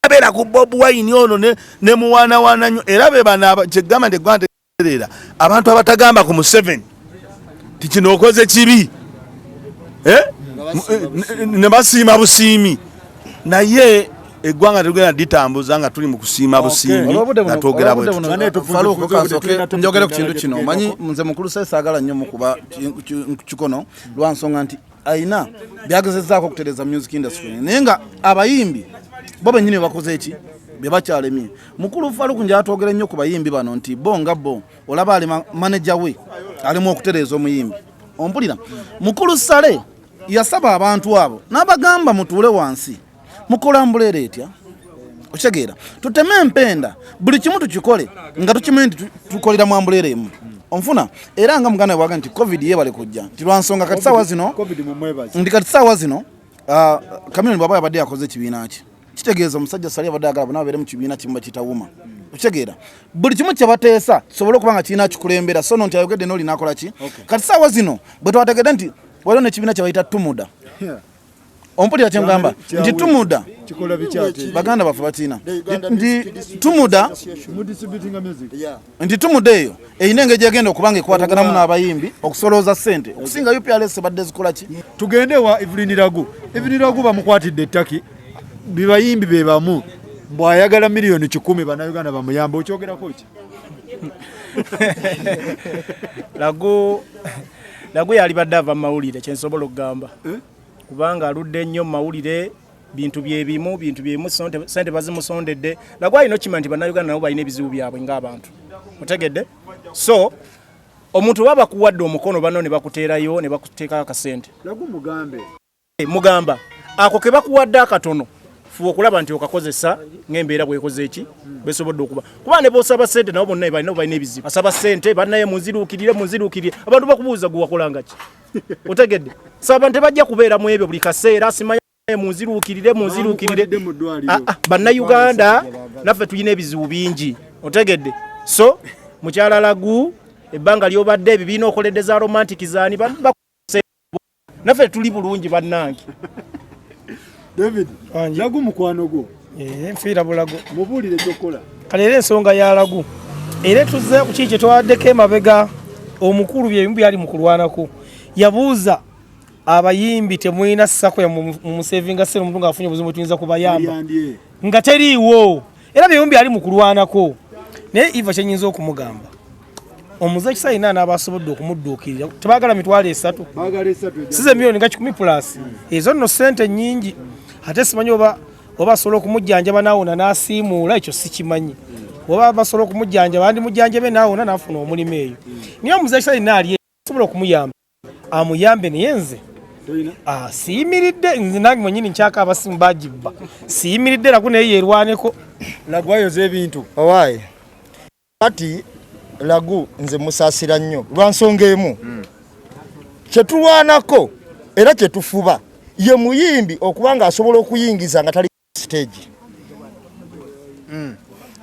abeera ku Bobi Wine ono ne muwaanawaana nnyo. Era be bano kyegamba nti eggwanga tereera, abantu abatagamba ku Museveni ti kino okoze kibi, ne basiima busiimi, naye eggwanga tetugenda litambuza nga tuli mu kusiima busiimi nga twogera bwe tutyo. Njogere ku kintu kino, omanyi nze mukulu saagala nnyo mukuba kikono lwa nsonga nti ayina byagezezzaako okutereeza music industry, naye nga abayimbi bo bennyini bakoze eki bye bakyalemye. Mukulu Faluku njatwogere nnyo ku bayimbi bano nti bo nga bo olaba ali manager we alimu okutereeza omuyimbi ompulira. Mukulu Sale yasaba abantu abo n'abagamba mutuule wansi mukolambulera etya, okitegeera, tuteme empenda buli kimu tukikole nga tukimanyi nti tukolera mu ambuleera emu onfuna. Era nga muganda bwaga nti covid yebale kujja nti lwa nsonga kati saawa zino nti kati saawa zino Chameleone bw'aba yabadde yakoze ekibiina kye, kitegeeza omusajja Sali abadde ayagala bonna babeere mu kibiina kimu bakiyita UMA, okitegeera, buli kimu kye bateesa kisobole okuba nga kirina kikulembera, so no nti ayogedde n'oli n'akola ki. Kati saawa zino bwe twategedde nti waliwo n'ekibiina kye bayita Tumuda, ompulira kye ngamba nti Tumuda baganda baffe bakiina nti Tumuda, nti Tumuda eyo erina engeri gyegenda okuba nga ekwataganamu n'abayimbi okusolooza ssente okusinga UPRS badde zikola ki. Tugende wa Evelyn Lagu. Evelyn Lagu bamukwatidde ettaki, bibayimbi be bamu mbu ayagala 100,000,000 bannayuganda bamuyambe, okyogerako ki? Lagu Lagu yalibadde ava mu mawulire, kyensobola okugamba, kubanga aludde nnyo mu mawulire, bintu byebimu, bintu byebimu, sente bazimusondedde. Lagu alina okukimanya nti bannayuganda nabo balina ebizibu byabwe ng'abantu, otegedde? So omuntu oba bakuwadde omukono banno ne bakuteerayo ne bakuteekako akasente, Lagu mugambe mugamba ako ke bakuwadde akatono, fuba okulaba nti okakozesa ng'embeera bwekoze eki besobodde okuba, kuba ne bosaba sente nabo bonna balina balina ebizibu. Asaba sente bannaye munziruukirire, munziruukirire, abantu bakubuuza gwe wakolanga ki, otegedde? So abantu tebajja kubeera mu ebyo buli kaseera, simanya munziruukirire, munziruukirire. Bannayuganda naffe tulina ebizibu bingi, otegedde? So mukyala Lagu, ebbanga lyobadde ebibiina okoledde za romantic zaani, naffe tuli bulungi bannange. David, Lagu mukwano gwo. Nfiira bulago. Mubuulire ky'okola. Kale era ensonga ya Lagu era tuzze ku kiki kye twabaddeko emabega, omukulu byebimu byali mu kulwanako, yabuuza abayimbi temulina SACCO mumusevinga sente omuntu ng'afunye obuzibu tuyinza kubayamba nga teriiwo, era byebimu byali mu kulwanako. Naye Eva kyenyinza okumugamba, omuze kisa yina n'abasobodde okumudduukirira, tebaagala 30,000, size 100,000,000 plus, ezo nno ssente nnyingi. Ate simanyi oba asobola okumujjanjaba n'awona n'asiimuula, ekyo sikimanyi. Oba basobola okumujjanjaba, bandimujjanjabe n'awona n'afuna omulimu eyo. Naye omuze kisa yina ali asobola okumuyamba, amuyambe. Naye nze siyimiridde, nze nange mwenyini nkyaka abasimu bagibba, siyimiridde Lagu naye yerwaneko. Lagu ayoza ebintu. Owaaye kati Lagu nze musaasira nnyo lwa nsonga emu, kyetulwanako era kyetufuba ye muyimbi okuba nga asobola okuyingiza nga tali stage.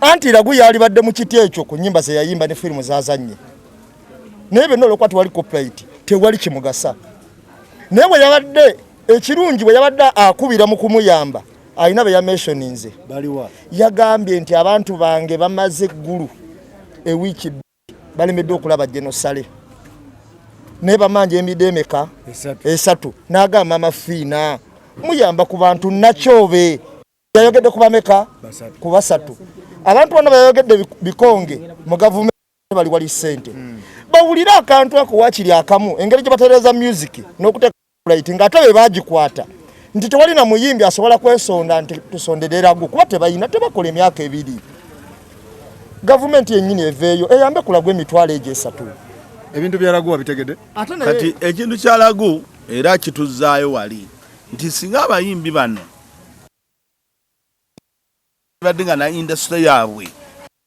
Anti Lagu yalibadde mu kiti ekyo ku nnyimba ze yayimba ne firimu zazannye, naye byonna olwokuba tewali copyright tewali kimugasa. Naye bwe yabadde ekirungi, bwe yabadde akubira mu kumuyamba, alina be yamentioninze, yagambye nti abantu bange bamaze eggulu ewiiki balemeddwa okulaba Genosale, naye bamanja emida emeka esatu, n'agamba amafiina muyamba ku bantu nakyobe yayogedde ku bameka, ku basatu. Abantu bano bayogedde bikonge mu gavumenti bali wali ssente, bawulire akantu ako wakiri akamu, engeri gye batereeza music n'okuteeka right, ng'ate be bagikwata nti tewali na muyimbi asobola kwesonda nti tusondere Lagu, kuba tebalina, tebakola emyaka 2. Gavumenti yennyini eveeyo eyambe ku Lagu 30,000. Ebintu bya Lagu wabitegedde? Kati ekintu kya Lagu era kituzaayo wali nti singa abayimbi bano Badde nga na industry yaabwe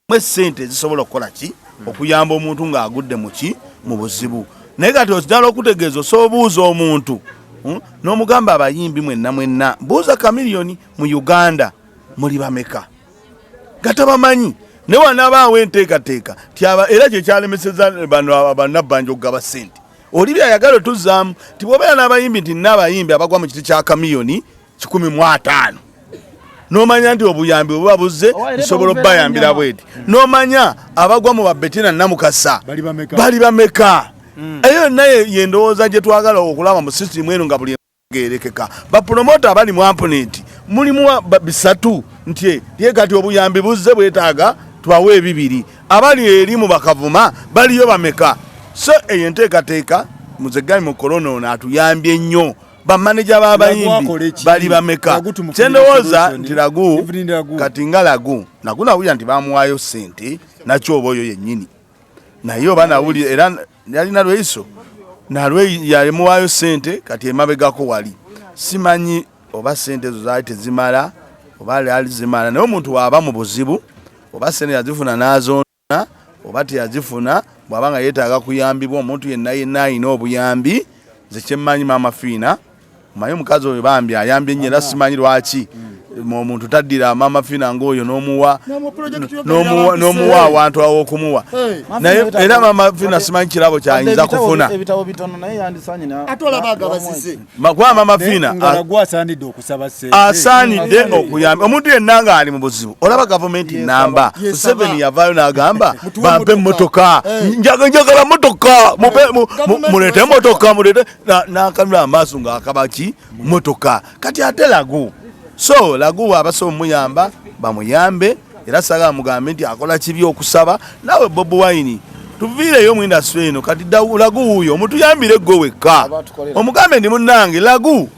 mu essente ezisobola okukola ki okuyamba omuntu ng'agudde mu ki mu buzibu. Naye kati oddala okutegeeza osobola obuuza omuntu, n'omugamba abayimbi mwenna mwenna, buuza Chameleone mu Uganda muli bameka nga tabamanyi. Naye wanaabaawo enteekateeka tyaba, era kye kyalemeseza bano bannabbanja okugaba ssente. Oli byayagala otuzzaamu nti bw'obeera n'abayimbi nti nina abayimbi abagwa mu kiti kya Chameleone 150, n'omanya nti obuyambi bwe buba buzze nsobola okubayambira bweti, n'omanya abagwa mu babetina Namukasa bali bameka. Eyo yonna yendowooza gye twagala okulaba mu sisitimu eno nga buli gerekeka. Bapulomota abali mu ampunenti mulimu bisatu nti ye kati obuyambi buzze bwetaaga twawe ebibiri, abali eri mu bakavuma baliyo bameka. So eyo enteekateeka muzegali mu korona ono atuyambye nnyo. Bamaneja b'abayimbi bali bameka? Kyendowooza nti Lagu kati nga Lagu nagu nawulira nti bamuwaayo ssente nakyo oba oyo yennyini, naye oba nawulira era yalina lweiso nalwe yalimuwaayo ssente kati emabegako wali simanyi oba ssente ezo zaali tezimala oba zaali zimala. Naye omuntu waaba mu buzibu oba ssente yazifuna n'azoona oba teyazifuna, bw'aba nga yeetaaga kuyambibwa omuntu yenna yenna alina obuyambi. Nze kyemmanyi Maama Fiina, omanyi omukazi oyo bambi ayambye nnyo, era simanyi lwaki omuntu taddira Maama Fiina ng'oyo n'omuwa awantu aw'okumuwa. Naye era Maama Fiina simanyi kirabo kyayinza kufuna. Kuba Maama Fiina asaanidde okuyamba omuntu yenna ng'ali mu buzibu. Olaba gavumenti namba Museveni yavaayo n'agamba bampe emmotoka, njagala mmotoka, muleete emmotoka, muleete, n'akanula amaaso ng'akaba ki mmotoka. Kati ate Lagu, so Lagu abasobola omuyamba bamuyambe, era saagala mugambe nti akola kibi okusaba. Naawe Bobi Wine tuviireyo mu industry eno, kati Lagu wuuyo omutuyambire gwe wekka, omugambe ndi munnange Lagu,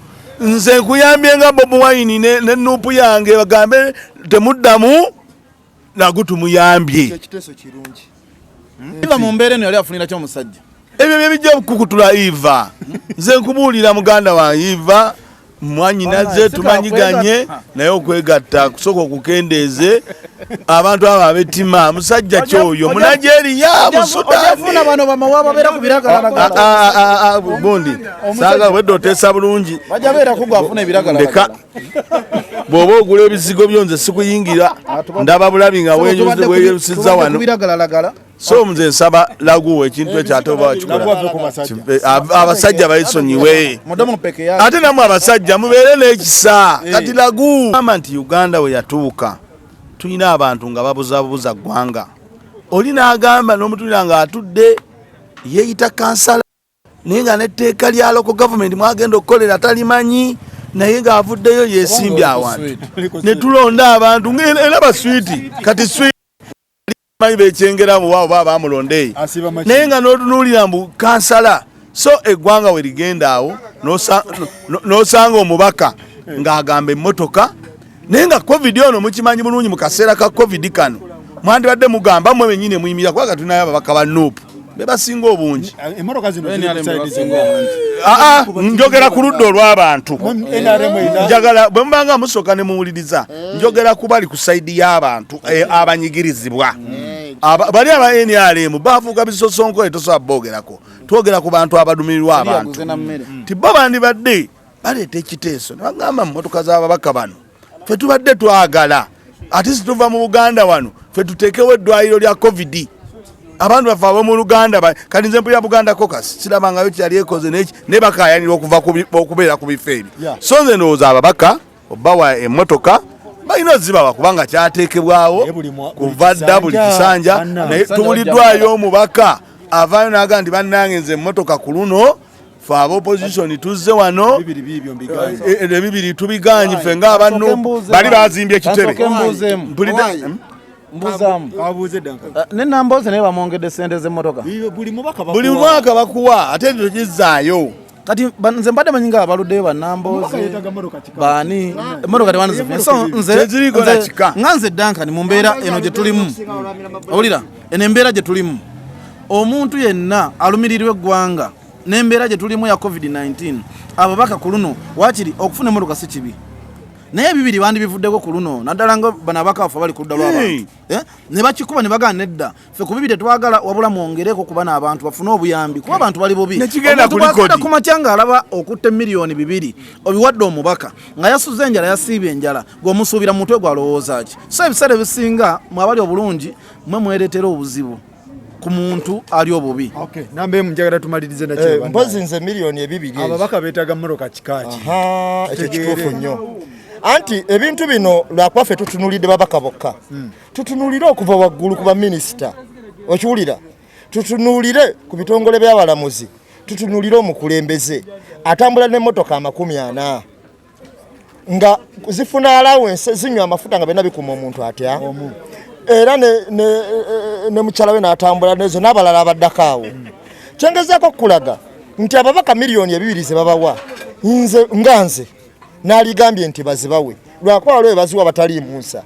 nze nkuyambye nga Bobi Wine ne nuupu yange, bagambe temuddamu Lagu tumuyambye. Iva mu mbeera eno yali afunira ki omusajja? Ebyo bye bijja okukutula Iva. Nze nkubuulira muganda wange Iva, mwanyinaze tumanyiganye, naye okwegatta kusooka okukendeeze abantu abo ab'ettima. Musajja ki oyo Munigeria, Musudani? Bano bamawa babeera ku biragalalagala. Gundi saaga obwedde oteesa bulungi. Bajja beera kugwa afuna ebiragalalagala. Bw'oba ogula ebizigo byo nze sikuyingira, ndaba bulabi nga weeyerusizza wano. So nze nsaba Lagu ekintu ekyo ate oba wakikola abasajja bayisonyiwe, ate namwe abasajja mubeere n'ekisa. Kati Lagu gamba nti Uganda we yatuuka tulina abantu nga babuzabuza ggwanga. Oli n'agamba n'omutulira ng'atudde yeeyita kansala, naye nga n'etteeka lya local government mwagenda okukolera talimanyi, naye ng'avuddeyo yeesimbye awantu ne tulonda abantu era baswiti. Kati switi manyi bekyengera mu waabo baba bamulonda eyo, naye nga n'otunuulira mbu kansala. So eggwanga we ligenda awo n'osanga omubaka ng'agamba emmotoka, naye nga covid ono mukimanyi bulungi, mu kaseera ka covid kano mwandibadde mugamba mmwe bennyini muyimira, kubanga tulinayo ababaka ba NUP be basinga obungi. Aa, njogera ku ludda olw'abantu, njagala bwe mubanga musooka ne muwuliriza, njogera ku bali ku side y'abantu abanyigirizibwa. Bali aba NRM bafuuka bisosonkole, tosobola boogerako. Twogera ku bantu abalumirirwa abantu, ti bo bandibadde baleeta ekiteeso ne bagamba mu mmotoka z'ababaka bano ffe tubadde twagala ate situva mu Buganda wano ffe tuteekewo eddwaliro lya covid, abantu baffe ab'omu Luganda. Kati nze mpulira Buganda Caucus sirabangayo kyali ekoze neki, naye bakayanira okuva okubeera ku bifo ebyo. So nze ndowooza ababaka obawa emmotoka balina ozibawa kubanga kyateekebwawo kuva dda buli kisanja, naye tubuliddwayo omubaka avaayo n'agamba nti bannange nze emmotoka ku luno fe aba opposition tuzze wano ebibiri tubiganyi ffe ng'abantu bali bazimbye ekitebe. Mbuzaamu ne Nambooze, naye bamwongedde sente z'emmotoka. Buli mwaka bakuwa, ate tokizaayo. Kati nze mbadde manyi nga abaluddeyo bannambooze baani emmotoka tebandizifunye. So nze nga nze Duncan, mu mbeera eno gye tulimu, owulira eno embeera gye tulimu, omuntu yenna alumirirwa eggwanga n'embeera gye tulimu ya covid-19, ababaka ku luno waakiri okufuna emmotoka si kibi. Naye ebibiri bandibivuddeko ku luno, naddala nga bano abakaafu abali ku ludda lw'abantu, ne bakikuba ne bagamba nedda, ffe ku bibiri tetwagala, wabula mwongereko ku bano abantu bafune obuyambi, kuba abantu bali bubi. Nekigenda Omuntu ku bw'agenda likodi. ku makya ng'alaba okutta 2 miliyoni obiwadde omubaka nga yasuze enjala, yasiibye enjala, gweomusuubira mu mutwe gwalowooza ki? So ebiseera ebisinga mwe abali obulungi mwe mwereetera obuzibu ku muntu ali obubi. Okay, namba emu, njagala tumalirize nakyo. Eh, mpozi nze 2 miliyoni ezo. Ababaka beetaaga mmotoka kikaaki? Aha, ekyo Tutegeere. kituufu nnyo. Anti ebintu bino lwakuba ffe tutunulidde babaka bokka, tutunulire okuva waggulu ku baminisita, okiwulira, tutunulire ku bitongole by'abalamuzi, tutunulire omukulembeze atambula n'emmotoka 40 nga zifuna allowance, zinywa amafuta, nga byonna bikuma omuntu atya, era ne mukyala we n'atambula nezo n'abalala abaddako awo. Kyengezaako okukulaga nti ababaka 2 miliyoni ze babawa, nze nga nze n'aligambye nti bazibawe, lwakuba waliwo baziwa bataliimu nsa.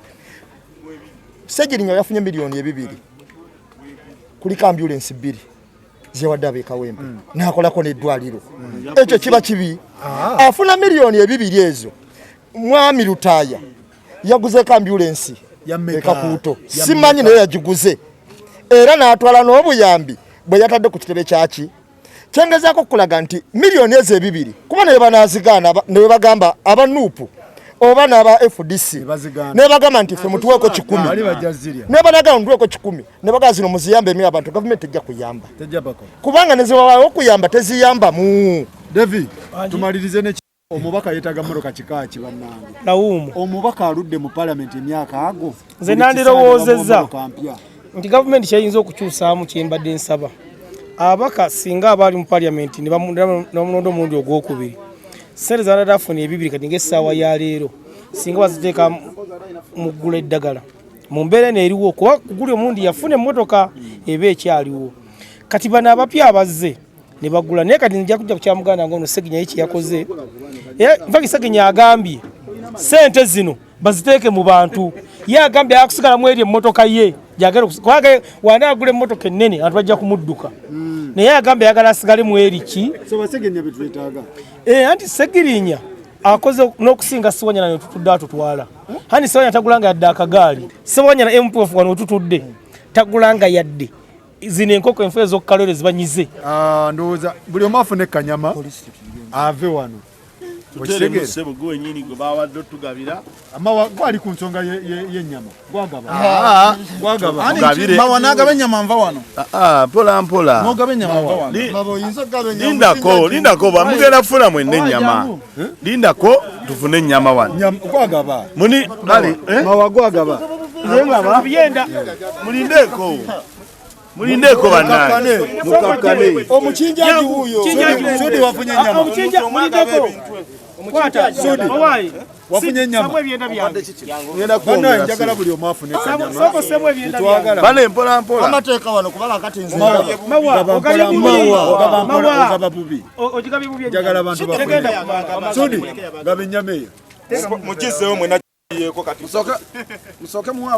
Segirinya yafunye 2 miliyoni, kuliko ambulensi bbiri zewadde ab'ekawempe, n'akolako n'eddwaliro. Ekyo kiba kibi? Afuna 2 miliyoni ezo. Mwami Lutaaya yaguzeeko ambulensi Yammeka? ekakuuto. Yammeka? Simanyi, naye yagiguze era n'atwala n'obuyambi bwe yatadde ku kitebe kyaki. Kyengezaako okukulaga nti 2 miliyoni ezo kuba naye banazigaana, ne bagamba aba NUP oba n'aba FDC Bazigaana. Ne bagamba nti ffe mutuweeko 100. Bali bajja zirya. Ne banagamba mutuweeko 100, ne bagamba zino muziyambe emi abantu, gavumenti tejja kuyamba. Tejja bakola. Kubanga ne zewawaawo okuyamba teziyambamu. David, tumalirize ne omubaka yeetaaga mmotoka kikaaki, bannange? Lawumu. Omubaka aludde mu palamenti emyaka ago. Nze Buli nandirowoozezza kiseera ne bamuwa mmotoka mpya. nti gavumenti kyeyinza okukyusaamu, kyembadde nsaba ababaka, singa abaali mu paliamenti ne bamulonda omulundi ogwokubiri, sente zabadde afuna ebibiri kati ngaessaawa ya leero singa baziteeka mu ggula eddagala mu mbeera eno eriwo, kuba kuguli omulundi yafuna emmotoka eba ekyaliwo. Kati bano abapya abazze ne bagula, naye kati nja kujja ku kya muganda nga ono Seginya ye kyeyakoze. Era nfaki Seginya agambye sente zino baziteeke mu bantu. Ye agambye ayakusigalamu eri emmotoka ye gyagala kubanga wana agula emmotoka ennene abantu bajja kumudduka, naye agambye ayagala asigale mu eri ki. So basegenya betwetaaga. Eh, anti Segirinya akoze n'okusinga Siwanyana netutudde atutwala. Hani Siwanyana tagulanga yadde akagaali. Siwanyana MPF wano wetutudde tagulanga yadde zino enkoko enfu ez'okukalore zibanyize. Ah, ndowooza buli omu afune kanyama ave wano. Tuteremu. Okitegeera? Ssebo, gwe wenyini gwe bawadde otugabira. Amawa gwali ku nsonga y'ennyama gwagaba. Ah, Gwagaba. Mugabire. Mawa n'agaba ennyama nva wano. Ah, mpola mpola. N'ogaba ennyama nva wano. Lindako, lindako, ba mugenda kufuna mwenna ennyama. Lindako tufune ennyama wano. Gwagaba. Muni kale, eh? Mawa gwagaba. Byenda. Mulindeko. Mulindeko bannange. Mukakkane. Omukinjaji wuuyo. Sudi, wafunye ennyama? Omukinja mulindeko. Kwata. Sudi. Owaayi. Wafunye ennyama? Samu ebyenda byange. Ngenda Bannange, kwongera. njagala buli omu afune kanyama. Soko semu ebyenda byange. Tetwagala. Bane mpola mpola. Amateeka wano, kubanga kati nze Mawa, Gaba ogabye mpola, bubi. mawa, ogaba mpola, Mawa. ogaba bubi. Ogigabye bubi. Njagala abantu bafune. Tegenda kumala. Sudi, gaba ennyama eyo. Mukizeewo mwena yeko kati. Musooke muwe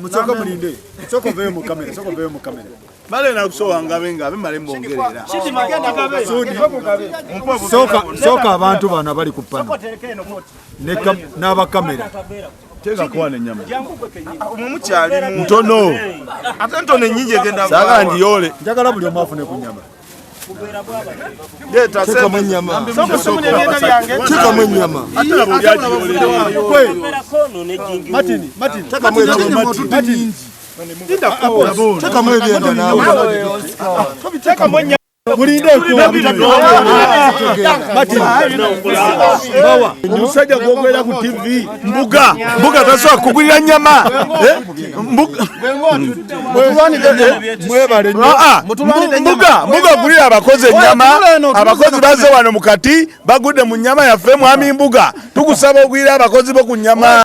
Musooke mulinde. Sooka oveeyo mu kamera, sooka oveeyo mu kamera. Bale nakusowa ngabe ngabe male mbongerera. Sudi, sooka sooka abantu bano abali ku pano n'abakamera. Teekako wano ennyama. Mwe mukyalimu. Ntono. Ate ntono ennyingi egenda. Saagala ngiyole. Njagala buli omu afune ku nyama. Leeta. Teekamu ennyama. Soko semu ebyenda byange. Teekamu ennyama. Ate laba oli agiyolera. Gwe, Martin, Martin, Teekamu ebyenda. Martin, Teekamu ebyenda naawe. Teekamu ennyama. Mulindeko. Martin, Bawa omusajja gwogwera ku TV mbuga mbuga tasobola kugulira nyama. Eh? Mbuga mwebale nnyo. Ah, ah, mbuga mbuga gulira abakozi ennyama. Abakozi bazze wano mukati bagudde mu nnyama yaffe. Mwami Mbuga, tukusaba ogulira abakozi bo ku nnyama.